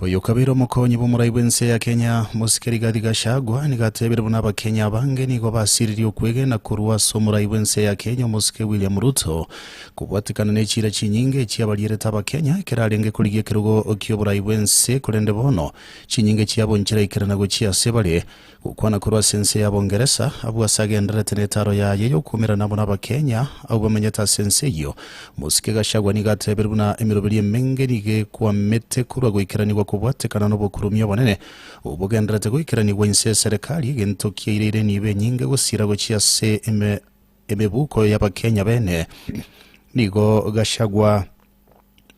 Oyo okabeire omokonyi bw'omorai bw'ense ya Kenya, Mosike Rigathi Gachagua, nigo atebire buna Abakenya abange nigo basiririe okwegena korwa ase omorai bw'ense ya Kenya Omosike William Ruto kobwatekana ne chiira chinyinge echi abarierete Abakenya ekero arenge korigia ekerogo ki'oborai bw'ense korende bono chinyinge chiabo nchiraikerana gochia ase bare Gokwana korwa ase ense ya Bongeresa, abwo ase agendererete netaro yaye y'okwoomerana amo n'Abakenya abwo bamenyete ase ense eyio. Mosike Gachagua nigo atebeire buna emeroberi emenge nigo ekwamete korwa goikeranigwa kobwatekana n'obokurumia obonene obwo bogendererete goikeranigwa inse y'eserekari, egento kiaireire enibo enyinge gosira gochia ase emebuko y'Abakenya bene. Nigo Gachagua.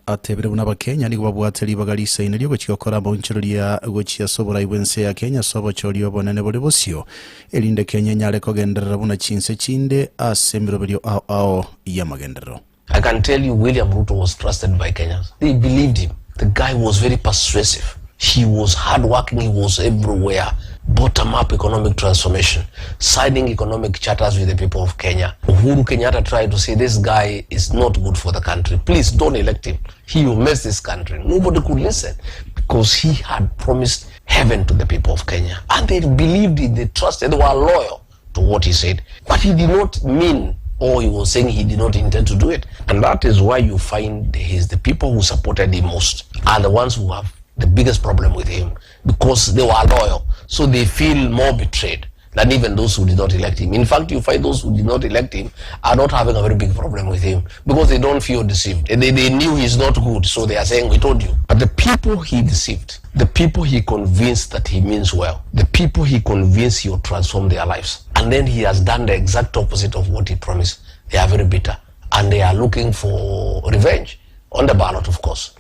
Atebire buna Abakenya nigo babwate ribaga risaine riogochia gokora amaonchoreria gochia ase oborai bw'ense ya Kenya ase obochori obonene bore bosio, erinde Kenya enyare kogenderera buna chinse chinde ase emeroberio ao ao y'amagenderero. I can tell you William Ruto was trusted by Kenyans. They believed him. The guy was very persuasive. He was hardworking, he was everywhere. Bottom up economic transformation, signing economic charters with the people of Kenya. Uhuru Kenyatta tried to say this guy is not good for the country. Please don't elect him. He will mess this country. Nobody could listen because he had promised heaven to the people of Kenya. And they believed it, they trusted, they were loyal to what he said. But he did not mean or he was saying he did not intend to do it. And that is why you find he's the people who supported him most are the ones who have the biggest problem with him because they were loyal. So they feel more betrayed than even those who did not elect him. In fact, you find those who did not elect him are not having a very big problem with him because they don't feel deceived. They, they knew he's not good, so they are saying, We told you. But the people he deceived, the people he convinced that he means well, the people he convinced he will transform their lives, and then he has done the exact opposite of what he promised, they are very bitter and they are looking for revenge on the ballot, of course.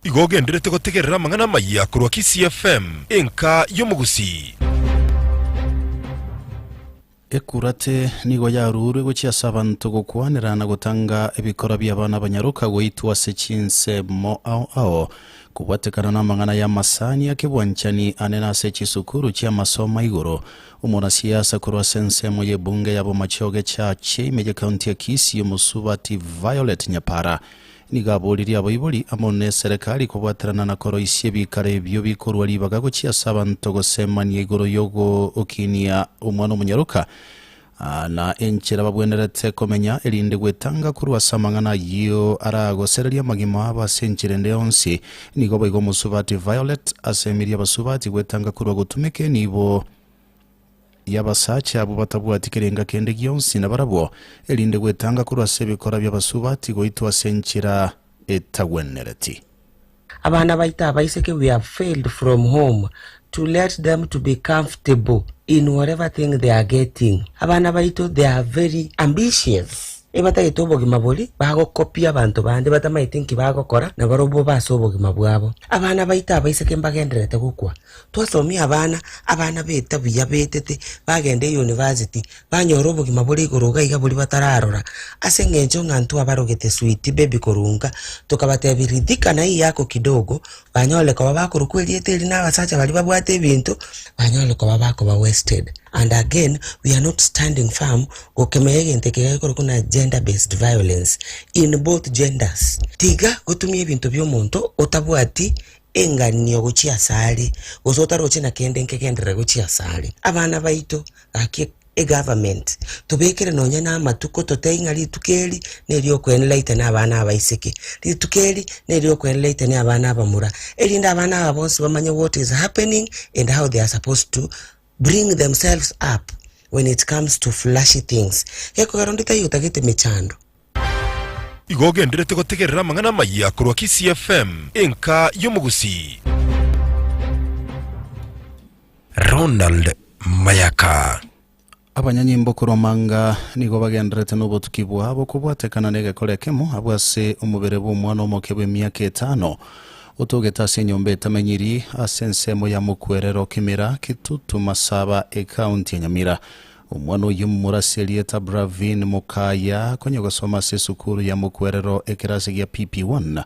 Igo ogenderete gotegerera amang'ana amayia korwa Kisii FM, enka y'omogusii. Ekurate nigo yarurwe gochia ase abanto gokwanera na gotanga ebikora bi'abana abanyaroka goitwa ase chinsemo ao ao, kobwatekana namang'ana y'amasani akebwanchani ane nase chisukuru chi'amasomo aigoro. Omonasiasa korwa ase ensemo y'ebunge ya Bomachoge Church ime y'ecounty ya Kisii Omosubati Violet Nyapara nigo aboririe abaibori amo neserekari kobwaterana na koroisia ebikaro ebio bikorwa ribaga gochia ase abanto gosemania igoro y'ogokinia omwana omonyaroka na enchera babwenerete komenya erinde gwetanga korwa ase amang'ana ayio aragosererie amagima abo ase enchera ende yonsi. Nigo boigo omosubati Violet asemirie abasubati gwetanga korwa gotumeka enibo y'abasacha abwo batabwati kerenga kende gionsi nabarabwo, erinde gwetanga korwa ase ebikora bi'abasubati goitwa ase enchera etagwenereti. Abana baito abaiseke we have failed from home to let them to be comfortable in whatever thing they are getting. Abana baito they are very ambitious ebatagete obogima boria bagokopia abanto bande batamaeti nki bagokora nabarobwo base obogima bwabo. Abana baito abaiseke mbagendererete gokwa. Twasomia abana, abana beta buya betete bagenda eyunivasiti banyora obogima bore igoro iga iga boria batararora ase eng'encho ng'a ntwabarogete sweet baby korwa nka tokabatebia ridhika na hii yako kidogo banyore koba bakorokwa erieta eri na abasacha baria babwate ebinto banyore koba bakoba wasted and again we are not standing firm gokemea egento eke gekorokwa na gender based violence in both genders. Tiga gotumia ebinto bia omonto otabwati Eng'anio gochia asare, gose otaroche na kende nkegenderere gochia asare. Abana baito, gaki egovernment, tobekere nonya na amatuko totebie ng'a rituko eri neriokoenlighten abana abaiseke, rituko eri neriokoenlighten abana abamura, erinde abana aba bonsi bamanye what is happening and how they are supposed to bring themselves up when it comes to flashy things. Gekogera onde taiyo otagete mechando. Igo ogenderete gotegerera amang'ana amayia korwa Kisii FM, enka y'omogusii. Ronald Mayaka. Abanyanyimbo korwa Manga nigo bagendererete nobotuki bwabo kobwatekana negekora ekemo abwo ase omobere bw'omwana omoke bw'emiaka etano otogete ase enyomba etamenyiri ase ensemo ya Mokwerero Kimera Kitutu Masaba ekaunti ya Nyamira. Omwana oyio momura ase erieta Bravin Mokaya konya gosoma ase esukuru ya Mokwerero ekerasi gia PP1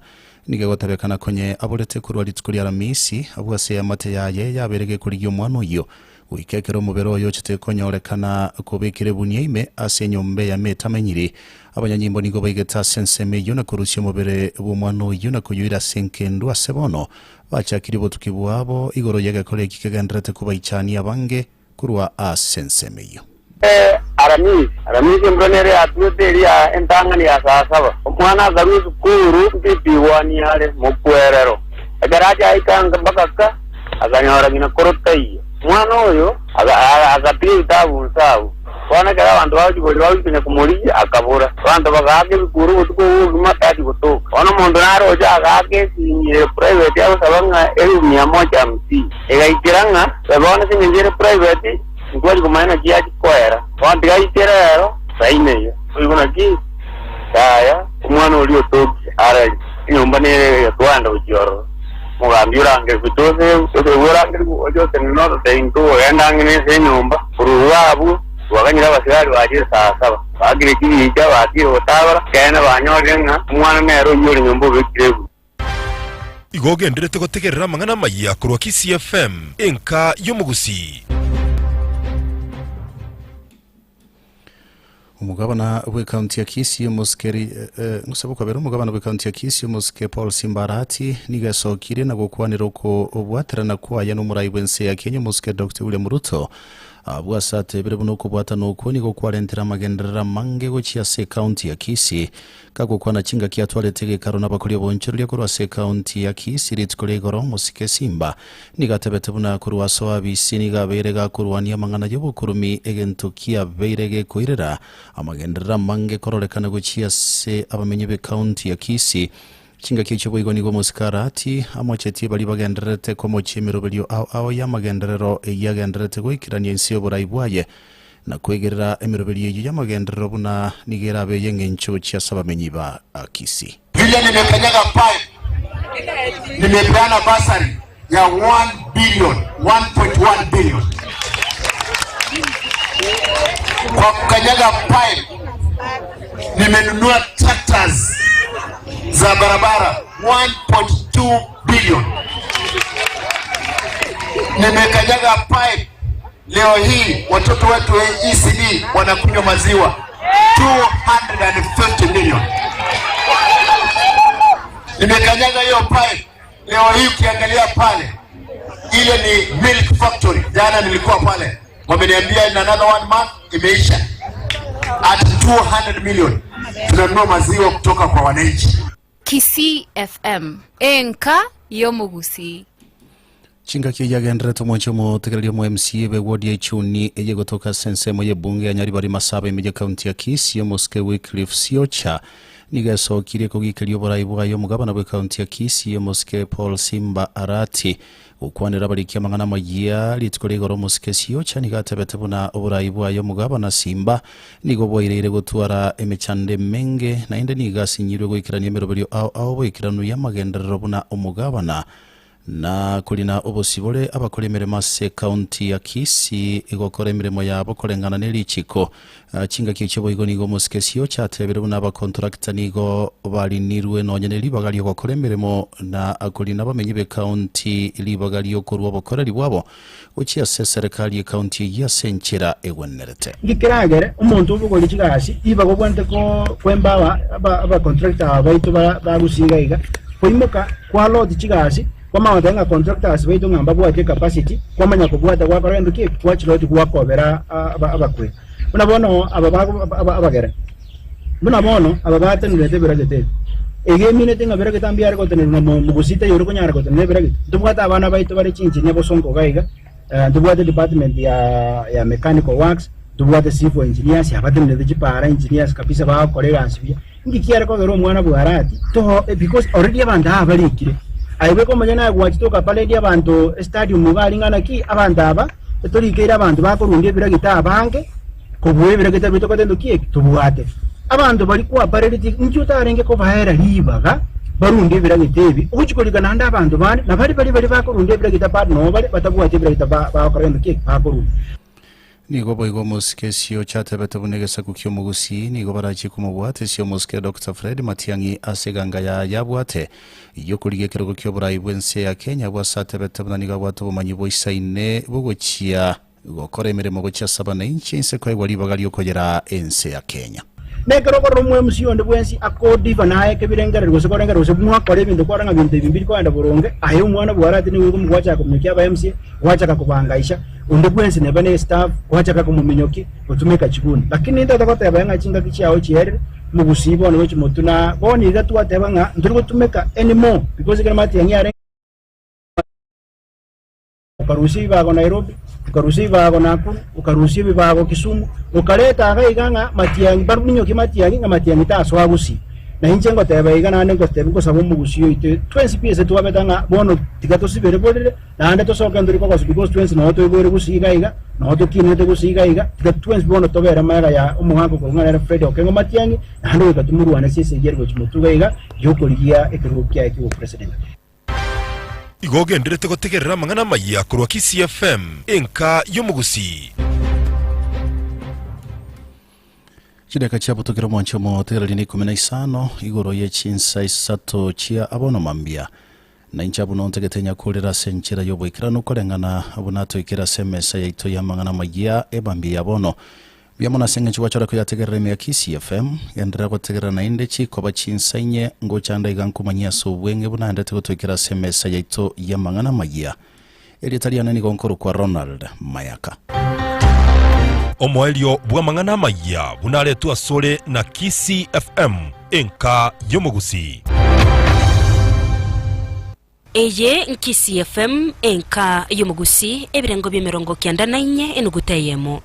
nigo egotabekana konye aborete korwa rituko ria Aramisi abwo ase eamate yaye yabeire gekorigia omwana oyio goika ekero omobere oye ochete konyorekana kobekire ebunia ime ase enyomba eyamo etamenyiri. Abanyanyimbo nigo baigete ase ensemo eyio na korusia omobere bw'omwana oyio na koyoira ase enkendu ase bono bachakirie obotuki bwabo igoro y'egekora eki kegendererete kobaichania abange Korwa ase ensemo eyio. Aramisi, Aramisi embura nere yatuete eria entang'ani ya saa saba. Omwana akarua esukuru mpipigwania are mokwerero. Ekero acha aika nka mpaka ka, akanyora ng'ina koro taiyo. Omwana oyo agatiga ebitabu nse agwo. Bono ekero abanto bagochia koria bagochia konya komorigia, akabora. Abanto bagaaka ebikuro obotuko obwo obogima tachia gotoka. Bono omonto naroche agaaka esimi ere private agosaba ng'a elfu mia moja hamsini. Egaikera ng'a bono ase engencho ere private, ntwachia komanya naki yachia koera. Bono tiga aitere ero saini eyio. Oigwe naki? Yaya, omwana oria otokie arari, enyomba nere twagenda gochia ororo. Omogambi orangerigwe Joseph, Joseph orangerigwe oche otenene ototebie intwe ogende ang'e nese enyomba. Korwa iga abwo twaganyire abasigari bachire saa saba. Baakire chibicha, baatiire gotabora, ekeene banyorire ng'a omwana nere oyio ore nyomba obekire ebuku. Igo ogenderete gotegerera amang'ana amayia korwa Kisii FM, enka y'omogusii. Omogabana bw'ekaunti ya Kisii omosike Ri- eh, eh, ngosaba okwabera omogabana bw'ekaunti ya Kisii omosike Paul Simba Arati nigo esokirie na gokwanera okobwaterana kwaye n'omorai bw'ense ya Kenya omosike Dr William Ruto. Abwo ase atebire buna okobwatana okwo nigo kwarentire amagenderero amange gochia ase ekaunti ya Kisii. Gagokwana chingaki atwarete egekaro nabakori oboonchoreria korwa ase ekaunti ya Kisii rituko ria igoro, omosike Simba nigo atebete buna korwa ase oabisi nigo abeire gakorwania amang'ana y'obokurumi egento kiabeire gekoirera amagenderero amange kororekana gochia ase abamenyi b'ekaunti ya Kisii. Chingaki echio boigo nigo omosike Arati amochetie baria bagendererete komochia emeroberio ao ao y'amagenderero eyio agendererete goikerania inse y'oborai bwaye, na kwegerera emeroberio eyio y'amagenderero buna nigo erabe ey'engencho gochia ase abamenyi ba Kisii. Vile nimekanyaga pipe, nimepeana bursary ya 1 billion, 1.1 billion. Kwa kukanyaga pipe nimenunua tractors za barabara 1.2 billion. Nimekanyaga pipe. Leo hii watoto wetu wa ECD wanakunywa maziwa 250 million. Nimekanyaga hiyo pipe. Leo hii ukiangalia pale, ile ni milk factory. Jana nilikuwa pale, wameniambia in another one month imeisha at 200 million. Tunanunua maziwa kutoka kwa wananchi. Kisii FM, enka y'omogusii. Chingaki eyio agendererete omwanche omotegereria omo MCA be ward ya Ichuni eye gotoka ase ensemo y'ebunge ya Nyaribari Masaba ime ye county ya Kisii omosike Wycliffe Siocha nigo esokirie kogikeria oborai bwaye omogabana bwe county ya Kisii omosike Paul Simba Arati gokwanera abariki amang'ana amayia rituko ria igoro omosike Siocha nigo atebete buna oborai bwaye omogabana Simba nigo bwaireire gotwara emechando emenge naende nigo asinyirwe goikerania emeroberio ao ao boikeranu y'amagenderero buna omogabana Na korina obosibore abakora emeremo ase ekaunti ya Kisii egokora emeremo yabo koreng'ana ne richiko. Chingaki echio boigo nigo omosike Siocha atebire buna abakontrakta nigo barinirwe nonya ne ribaga ri'ogokora emeremo na korina abamenyi b'ekaunti ribaga ri'okorua obokoreri bwabo gochia ase eserekari y'ekaunti eyio ase enchera egwenerete. Inki keragere omonto obogorie chigasi ribaga obwenerete ko-empower abacontractor aba baito ba Gusii iga iga, koimoka kwa lot chigasi, kwamanya goteba ng'a contractors baito ng'a mbabwati ecapacity, kwamanya kobwata gwakora gento ki? Gwachilot gwakobera abakweri. Buna bono aba bago abagere, buna bono aba batenerete ebiragete ebi, ege emineti ng'a biragete mbiare gotenerwa na mogusii taiyo ore konyara gotenena ebiragete. Ntobwate abana baito bare chinchinia bosongo iga iga, ntobwate department ya mechanical works, ntobwate civil engineers, abatenerete chipara engineers kabisa bagokora egasi buya. Inki kiare kogera omwana bw'Arati toho because already abanto aba barikire. Aye bweka omonyene aye gwachete okaparedi abanto estadium iga aria ng'a naki abanto aba etorikeire abanto bakorundia ebiragita abange kobua ebiragita biria tokoteba ntoki eki tobwate. Abanto baria kwaparereti inki otarenge kobaera ribaga barundie ebiragita ebi ogochia korika naende abanto bande na baria baria baria bakorundia ebiragita bado noo bare batabwati ebiragita bagokora gento ki eki bakorundia. Nigo boigo omosike Siocha atebete buna egesaku ki'omogusii nigo barachie komobwata esia omosike Doctor Fred Matiang'i ase eganga yaye abwate y'okorigia ekerogo ki'oborai bw'ense ya Kenya abwo ase atebete buna nigo abwate obomanyi boisaine bogochia gokora emeremo gochia ase abanainchi ense koegwa ribaga riokoyera ense ya Kenya. Nekero okorora omoemusi onde bwensi akodiva na aye kebirengererio gose korengereria gose mwakora ebinto kwarora ng'a binto ebi mbiri kogenda boronge, aye omwana bw'arati nigo okomogwachaka kominyokia abaemusie, gwachaka kobangaisha onde bwensi neba ne staff, gwachaka komominyokia gotumeka chiguni. Lakini nintagete goteba ng'a chingaki chiao chierire, mogusii bono gochia motwe na bono iga twateba ng'a ntori gotumeka anymore because ekero matiang'i arenge. Okarusia ebibago Nairobi, okarusia ebibago Nakuru, okarusia ebibago Kisumu, okareta iga iga ng'a Matiang'i, baminyokie Matiang'i ng'a Matiang'i tasoa Gusii. Na inche ngoteba iga naende ngoteba ngosaba omogusii oito twensi pi ase twabete ng'a bono tiga tosibere borere, naende tosoke ntori kogosa because twensi noo toiboire Gusii iga iga, noo tokinete Gusii iga iga, tiga twensi bono tobere magega ya omogaka okorwa ng'a nere Fred Okengo Matiang'i, naende goika tomorwane ase esegi ere gochia motwe iga iga yokorigia ekerogo kiaye kia obopresident. Igo ogenderete gotegerera amang'ana amayia korwa Kisii FM, enka y'omogusii. Chidaka chiabotokire omwancho omotegereri na ikomi na isano igoro ye chinsa isato chia abono mambia. Na inche abwo nontagete nyakorere ase enchera y'oboikeranu koreng'ana buna atoikire ase emesa yaito y'amang'ana amayia ebambia ya bono. Mbuya mono ase engencho gwachora koyategerera ime ya Kisii FM. Genderera gotegerera naende chikoba chinsa inye ngocha ande iga nkomanyie ase obweng'e buna aendete gotoikera ase emesa yaito y'amang'ana amayia. Erieta riane nigo nkorokwa Ronald Mayaka. Omoerio bw'amang'ana amayia buna aretwe asore na Kisii FM, enka y'omogusii. Eye n'Kisii FM, enka y'omogusii, ebirengo bi'emerongo kianda na inye enuguta eyemo.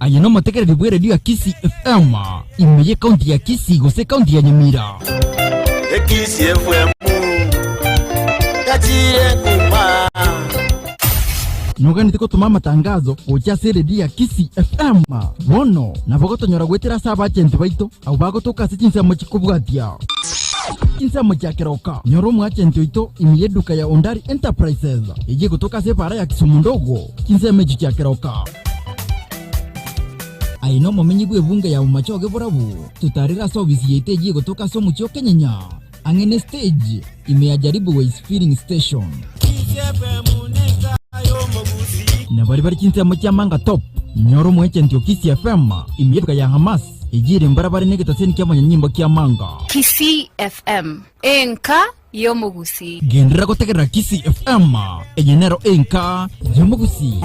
Aye nomotegereri bw'eredio ya Kisii FM, ime y'ekaunti ya Kisii gose ekaunti ya Nyamira. Ekisi FM gachire kuma. Noganete gotoma amatangazo gocha ase eredio ya Kisii FM? Bono nabo gotonyora goetera ase abachenti baito abwo bagotoka ase chinsemo chikobwatia. Chinsemo chia keroka, nyora omoachenti oito ime y'eduka ya Ondari Enterprises eyio egotoka ase ebaara ya Kisumu ndogo, chinsemo echio chia keroka. Aye nomomenyi bw'ebunge ya Bomachoge Borabu, totarere ase obisi yaito eyio egotoka ase omochie o Kenyenya, ang'e ne stage, ime ya Jaribu Ways Filling Station. Na baria bare chinsemo chia Manga Top, nyora omoechenti o Kisii FM ime y'eduka ya Hamas, Eyio ere mbarabare negetaseni ki'amanyanyimbo ki'amanga. Kisii FM, enka y'omogusii. Genderera gotegerera Kisii FM, eye nero enka y'omogusii.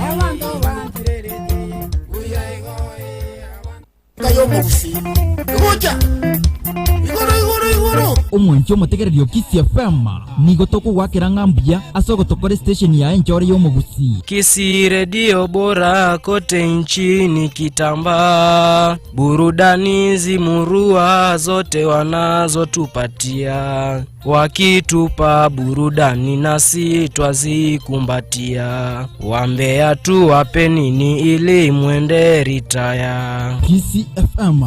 Omwanchi omotegereri o Kisii FM, nigo tokogoakera ng'a mbuya ase ogotokora estation yaye enchore y'omogusii. Kisii redio bora kote nchini kitambaa Burudani zimurua zote wanazotupatia, wakitupa burudani nasi twazikumbatia. Wambea tuwape nini ili mwende ritaya? Kisii FM.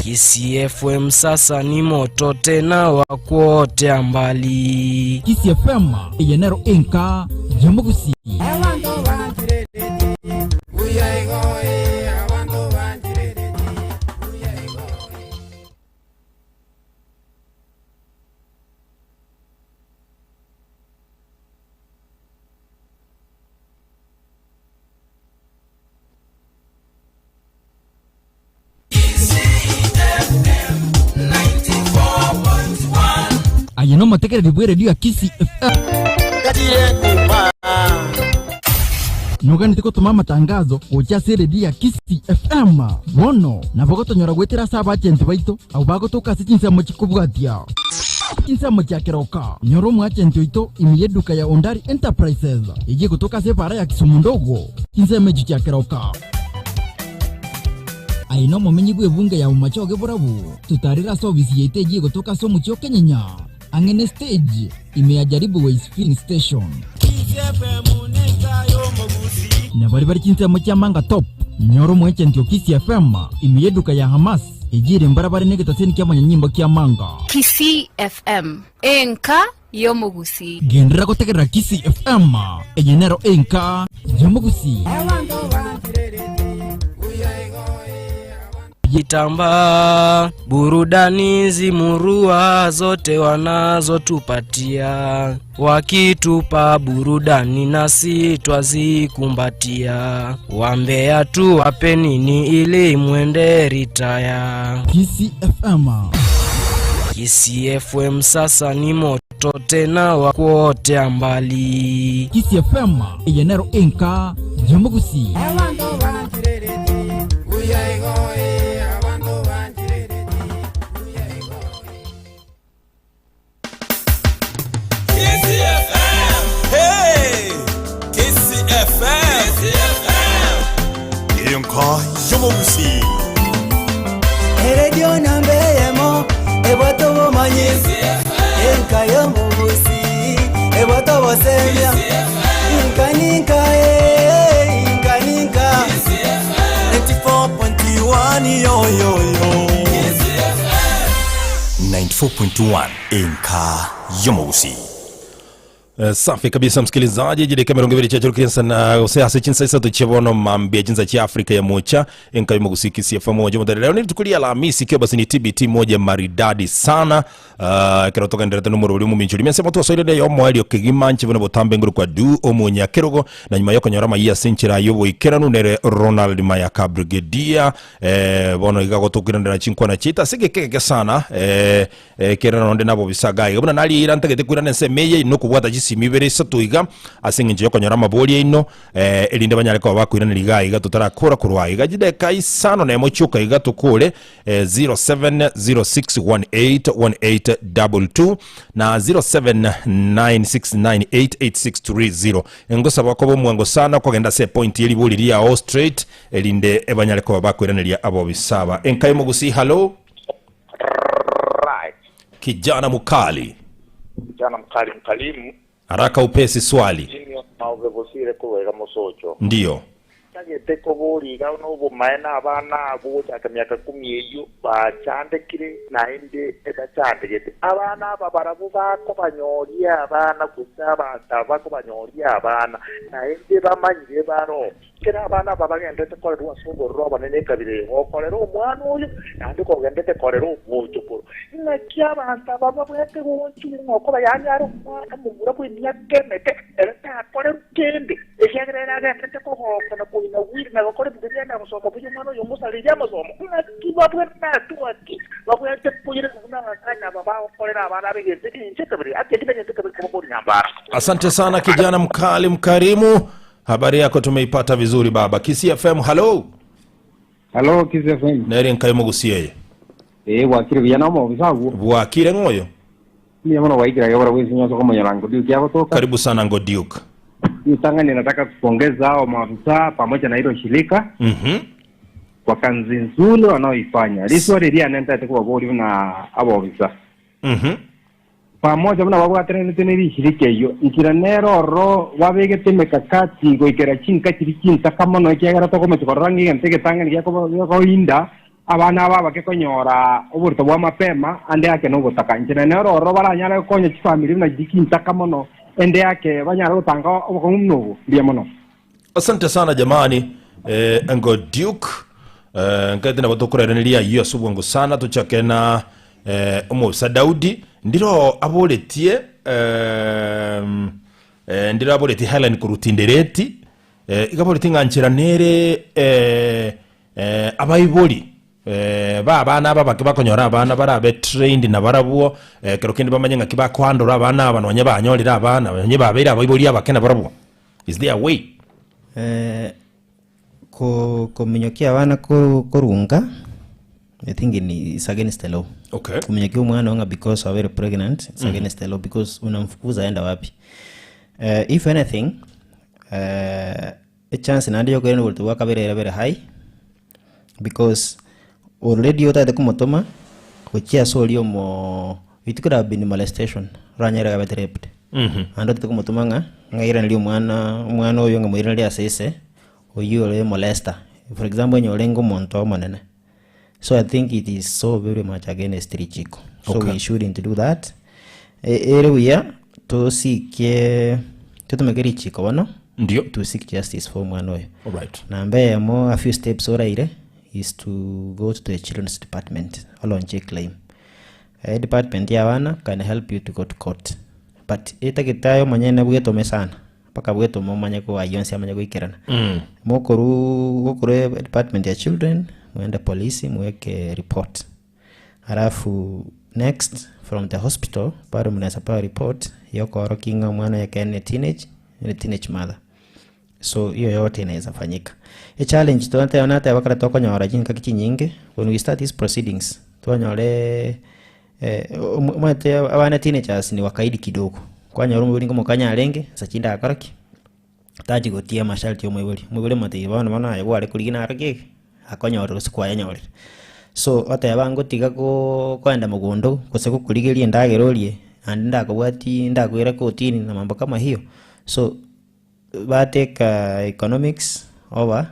Kisii FM sasa ni moto tena wa kuotea mbali. Kisii FM eye nero enka y'omogusii. Aye nomotegereri bw'eredio ya Kisii FM. Noganete gotoma amatangazo gocha ase eredio ya Kisii FM. Bono nabo gotonyora goetera ase abachenti baito abwo bagotoka ase chinsemo chikobwatia. Chinsemo chia keroka, nyora omoachenti oito ime y'eduka ya Ondari Enterprises eyio egotoka ase ebaara ya Kisumu ndogo. Chinsemo echio chia keroka. Aye nomomenyi bw'ebunge ya Bomachoge Borabu, totarere ase obisi yaito eyio egotoka ase omochie o Kenyenya, ang'e ne stage, ime ya Jaribu Ways Filling Station. Na baria bare chinsemo chia Manga Top, nyora omoechenti o Kisii FM ime y'eduka ya Hamas eyio ere mbarabare negetaseni ki'amanyanyimbo kia Manga. Kisii FM, enka y'omogusii. Genderera gotegerera Kisii FM, eye nero enka y'omogusii. Jitambaa, burudani zimurua zote wanazotupatia, wakitupa burudani nasi twazikumbatia, wambea tuwape nini ili mwende ritaya. Kisii FM. Kisii FM sasa ni moto tena wa kuotea mbali. Kisii FM eye nero enka y'omogusii. Enka y'omogusii. Eredio namba eyemo ebwate obomanyi enka y'omogusi ebwate obosemia inka ninka eh, inka ninka 94.1 yoyoyo 94.1 enka y'omogusii. Safi kabisa msikilizaji, jideka 20 chiachorokire sana gose ase chinsa isato chia bono mambia chinsa chia Afrika ya mocha enka imogusiki CFM moja motare leo ni tukulia Alhamisi ikiwa basi ni TBT moja maridadi sana uh, kero togenderete nomoro uri omominchori mense moto osoirere yo moerio kegima nche buna botambe nguru kwa du omonyakerogo na nyuma yokonyora amaiya ase enchera yoboikeranu nere Ronald Mayaka Brigadier bono iga gotokiranera chinkwana chiaito ase egeke sana Ekerero nonde nabobisaga aiga buna naria eira ntagete koirana ensemo eye inwe kobwata chisimi ibere isato iga, ase engencho y'okonyora amabori aino, erinde banyare koba bakoiraneria iga aiga totarakora korwa aiga. Chidakika isano nemo chioka iga tokore 0706181822 na 0796988630. Ngosaba koba omwango sana kogenda ase epoint ye ribori riao straight erinde banyare koba bakoiraneria abobisa aba. Enka y'omogusii hallo. Right. Kijana mukali. Kijana mkali mkalimu. Haraka upesi swali. Junior maobe gosire korwa iga mosocho. Ndiyo. Ntagete koboria iga nobomaene abana abwo gochaka emiaka kumi eyio bachandekire naende etachandegete. Abana aba barabwo bakobanyoria abana gose abanto aba bakobanyoria abana naende bamanyire baroo. Ekero abana aba bagenderete korerwa ase obororo obonene ekabira eye, gokorera omwana oyo, naende kogenderete korera omochokoro. Naki abanto aba babwate gonchwa ng'a okoba yaani are omwana omomura bw'emiaka emeke, ere takorerwa kende, ekiagera ere agenderete kogoka na koinagwiri na gokora ebinto biaye na gosoma buya omwana oyo omosarerie amasomo. Naki babwate natwaki babwate koirerwa buna abasacha aba bagokorera abana ab'egento inche ekabira eye, ati eki negento ekabira kobakoria nyambara. Asante sana kijana mkali mkarimu. Habari yako tumeipata vizuri baba. Kisii FM, hello. Hello, Kisii FM. Nere nkai mogusie eye. Eh, bwakire buya na omobisa agwo. Bwakire ng'oyo. Mbuya mono gwaikire age barabwo ense nyonsi okomonyora Ngo Duke agotoka. Karibu sana Ngo Duke. Ritang'ani nataka kupongeza hao maafisa pamoja na hilo shirika kwa kanzi nzuri wanaoifanya. Riswali riane ntaete kobaboria buna abobisa. Pamoja buna babwataranete ne rishirika eyio, inchera nere ororo babegete emekakati goikera chinka chiria chintaka mono, ekiagera tokomochia korora ng'a egento egetang'ani gekorinda abana aba abake konyora oborito bwa mapema ande ake nobotaka. Inchera nere ororo baranyare gokonya chifamiri buna chiria chintaka mono, ende ake banyare gotanga obokong'u buna obo. Mbuya mono. Asante sana jamani Ngo Duke nkaete nabo tokorairaneria ayio ase obwango sana tochake na omobisa Daudi ndiro aboretie ndiro aboretie Helen korwa Tindereti iga aboretie ng'a nchera nere abaibori ba abana aba abake bakonyora abana barabe trained nabarabwo ekero kende bamanye ng'aki bakohandle abana aba nonye banyorire abana nonye babeire abaibori abake nabarabwo. Is there a way? Ko kominyokia abana ko korunga I think ni is against the law. Kominyokia omwana oo ng'a because wabeire pregnant it's against the law because unamfukuza aenda wapi? If anything echance naende ya okoirana oborito bwa kabere ere very high because already otagete komotoma gochia ase oria omoo it could have been molestation oranyore abete raped. Naende otagete komotoma ng'a ng'airanerie omwana omwana oyo ng'a moiranerie ase ise oyio ore molester. For example onye orenge omonto omonene. So I think it is so very much against richiko. So we shouldn't do that. Ere buya tosikie totumeke richiko bono Ndio. to seek justice for omwana oyo. Alright. Namba eyemo a few steps oraire is to go to the children's department olaunche claim. Edepartment ya abana can help you to go to court but etagete aye omonyene bwetome sana mpaka bwetome omanye ko ayio onsi amanye goikerana. Mokoruu gokorwa edepartment ya children mwende polisi mweke report alafu next from the hospital bado mnaweza pewa report yokoorokia ng'a omwana oyo ekero ne teenage ne teenage mother so hiyo yote inaweza fanyika. Echallenge twateba nateba ekero tokonyora chingaki chinyinge when we start these proceedings twanyore omanyete abana teenagers ni wakaidi kidogo, kwanyora omoibori ngomokanya arenge nsa chinde agakora ki? Tachi gotia amasharti ya omoibori, omoibori omotebia bono bono aye gware korigia naro ki eke? Akonyorire gose kwayenyorire. So oteba ngotiga koo koenda mogondo gose gokorigeria endagera orie naende ndakobwatia ndakoira kotini na mambo kama hiyo. So batake economics over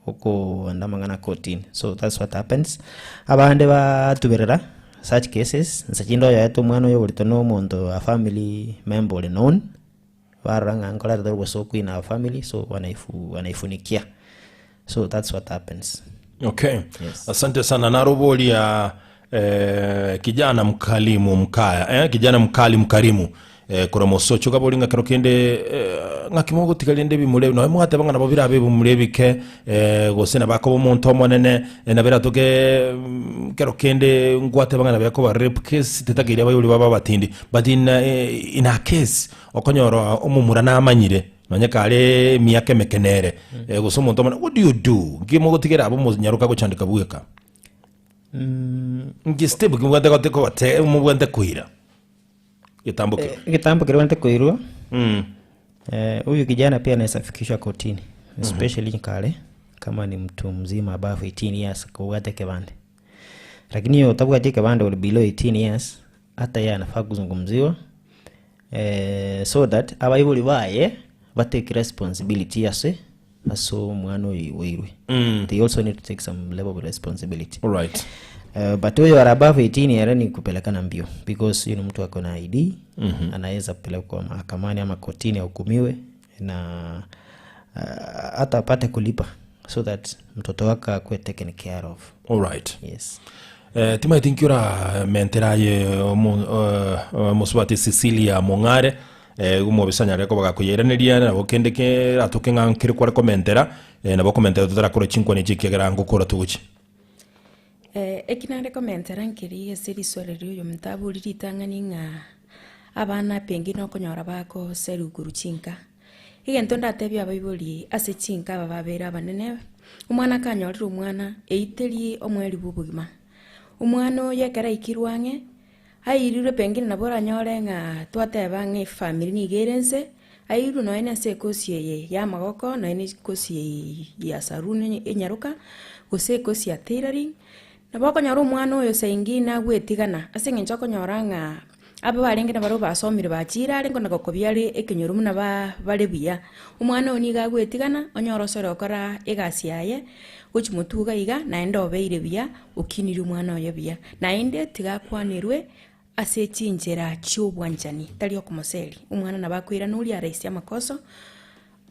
okoenda amang'ana kotini so that's what happens. Abande batuberera such cases nse chinde oyoete omwana oyo oborito na omonto a family member ore known. Barora ng'a nkoreta tore obosoku in our family so wanaifu wanaifunikia so that's what happens. Okay. Asante sana naroboria eh, kijana mkalimu mkaya eh, kijana mkali mkarimu eh, korwa mosocho kabori ng'a kero kende eh, ng'aki mogotiga rende ebimura ebi nonya mwateba ng'a nabo birabe ebimura ebike eh, gose nabo akoba omonto omonene eh, nabo eratoke mm, kero kende ngwateba ng'a nabo ekoba rape case tetakeire abayori babe abatindi but in, eh, in a case okonyora omomura namanyire Nonye kare emiaka emeke nere, eh, gose omonto omonene, what do you do? Nki mogotigera abwo monyaroka gochandeka bweka? Nki step ki mobwate gote kogote mobwate koira? Getambo kero. Egetambo keria obwenerete koirwa, huyu kijana pia anaweza fikishwa kotini especially kare kama ni mtu mzima above 18 years kobwate ekebande. Lakini oyo otabwati ekebande ore below 18 years hata yeye anafaa kuzungumziwa eh, so that abaibori baye batake responsibility ase ase omwana oyo oiboirwe. They also need to take some level of responsibility. Alright. But huyo are above 18 ere ni kupelekana mbio because huyu ni mtu ako na ID. Anaweza pelekwa mahakamani ama kotini ahukumiwe na hata apate kulipa so that mtoto wake akuwe taken care of. Alright. Yes. Eh, timaeti nki oramentera aye omo- eh, omosubati Cecilia Mong'are eh, igo omobisa anyare koba gakoyeiraneria nabo kende keratoke ng'a nkere kware komentera eh, nabo okomentera totarakora chinkwana echi ekiagera ngokora togochia. Eh, eki nare komentera nkeri ase riswali riria oyomonto abori ritang'ani ng'a abana pengine okonyora bagoserigwa korwa chinka. Egento ndatebie abaibori ase chinka aba babere abanene, omwana akanyorire omwana, eyio teri omoerio bwa obogima. Omwana oyo ekero aikirwe ang'e, airirwe pengine nabo oranyore ng'a twateba ng'a efamiri nigo ere nse, airirwe nonya na ase ekosi eye ya amagoko, nonya na ekosi eye ya saruni enyaroka, gose ekosi ya tailoring, nabo okonyora omwana oyo saa ingine agwetigana ase eng'encho okonyora ng'a Aba barenge nabarabwo basomire bachiire are nkona gokobia are ekenyoro buna bare buya. Omwana oyo nigo agwetigana, onyore osore gokora egasi yaye, gochia motwe iga iga, naende obeire buya, okinirie omwana oye buya. Naende tiga akwanerwe ase chinchera chi'obwanchani, tari okomoseria. Omwana nabo akoirana oria araisie amakoso.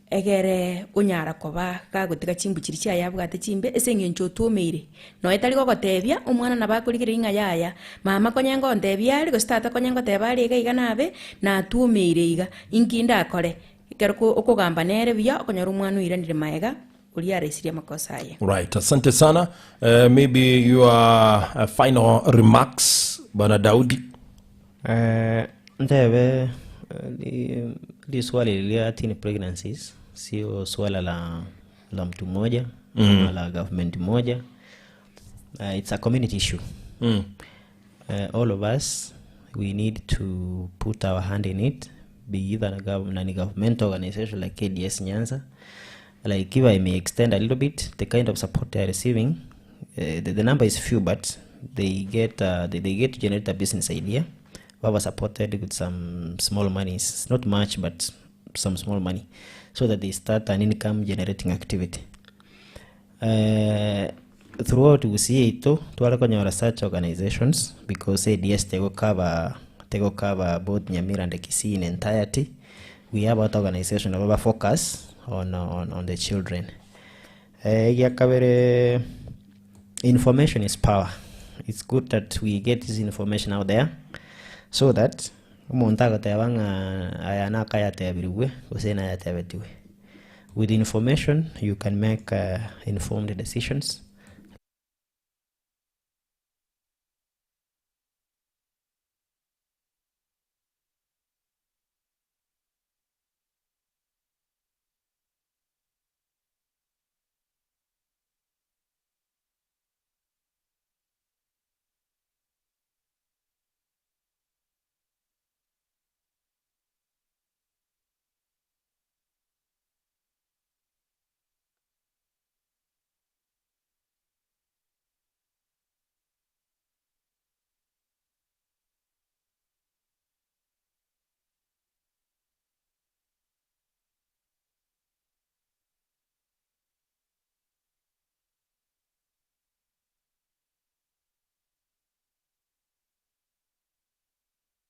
Egere onyara koba gagotiga chimbu chiria chiaye abwate chimbe ase eng'encho otwomeire. Nonya tari gogotebia, omwana nabo akorigereria ng'a yaya, mama konya ngontebia are gose tata konya ngoteba are iga iga nabe, natwomeire iga, inki ndakore? Ekero ko okogamba nere buya, okonyora omwana oiranire maega, oria araisirie amakosa aye. Right, asante sana. Maybe your final remarks, Bwana Daudi. Ntebe li liswali lia teen pregnancies sio swala la, la mtu mmoja ama la government moja. It's a community issue. All of us we need to put our hand in it, be either a non-governmental organization like KDS Nyanza. Like if I may extend a little bit, the kind of support they are receiving, the number is few, but they get to generate a business idea. We were supported with some small monies, it's not much, but some small money, so that they start an income generating activity. Throughout Gusii yaito tware konyora such organizations because ADS tego cover tego cover both Nyamira and Kisii in entirety. We have other organization abo ba focus on the children. Egia kabere, information is power. It's good that we get this information out there so that omonto agoteba ng'a aya nakayatebirigwe gose nayatebetiwe. With information you can make informed decisions.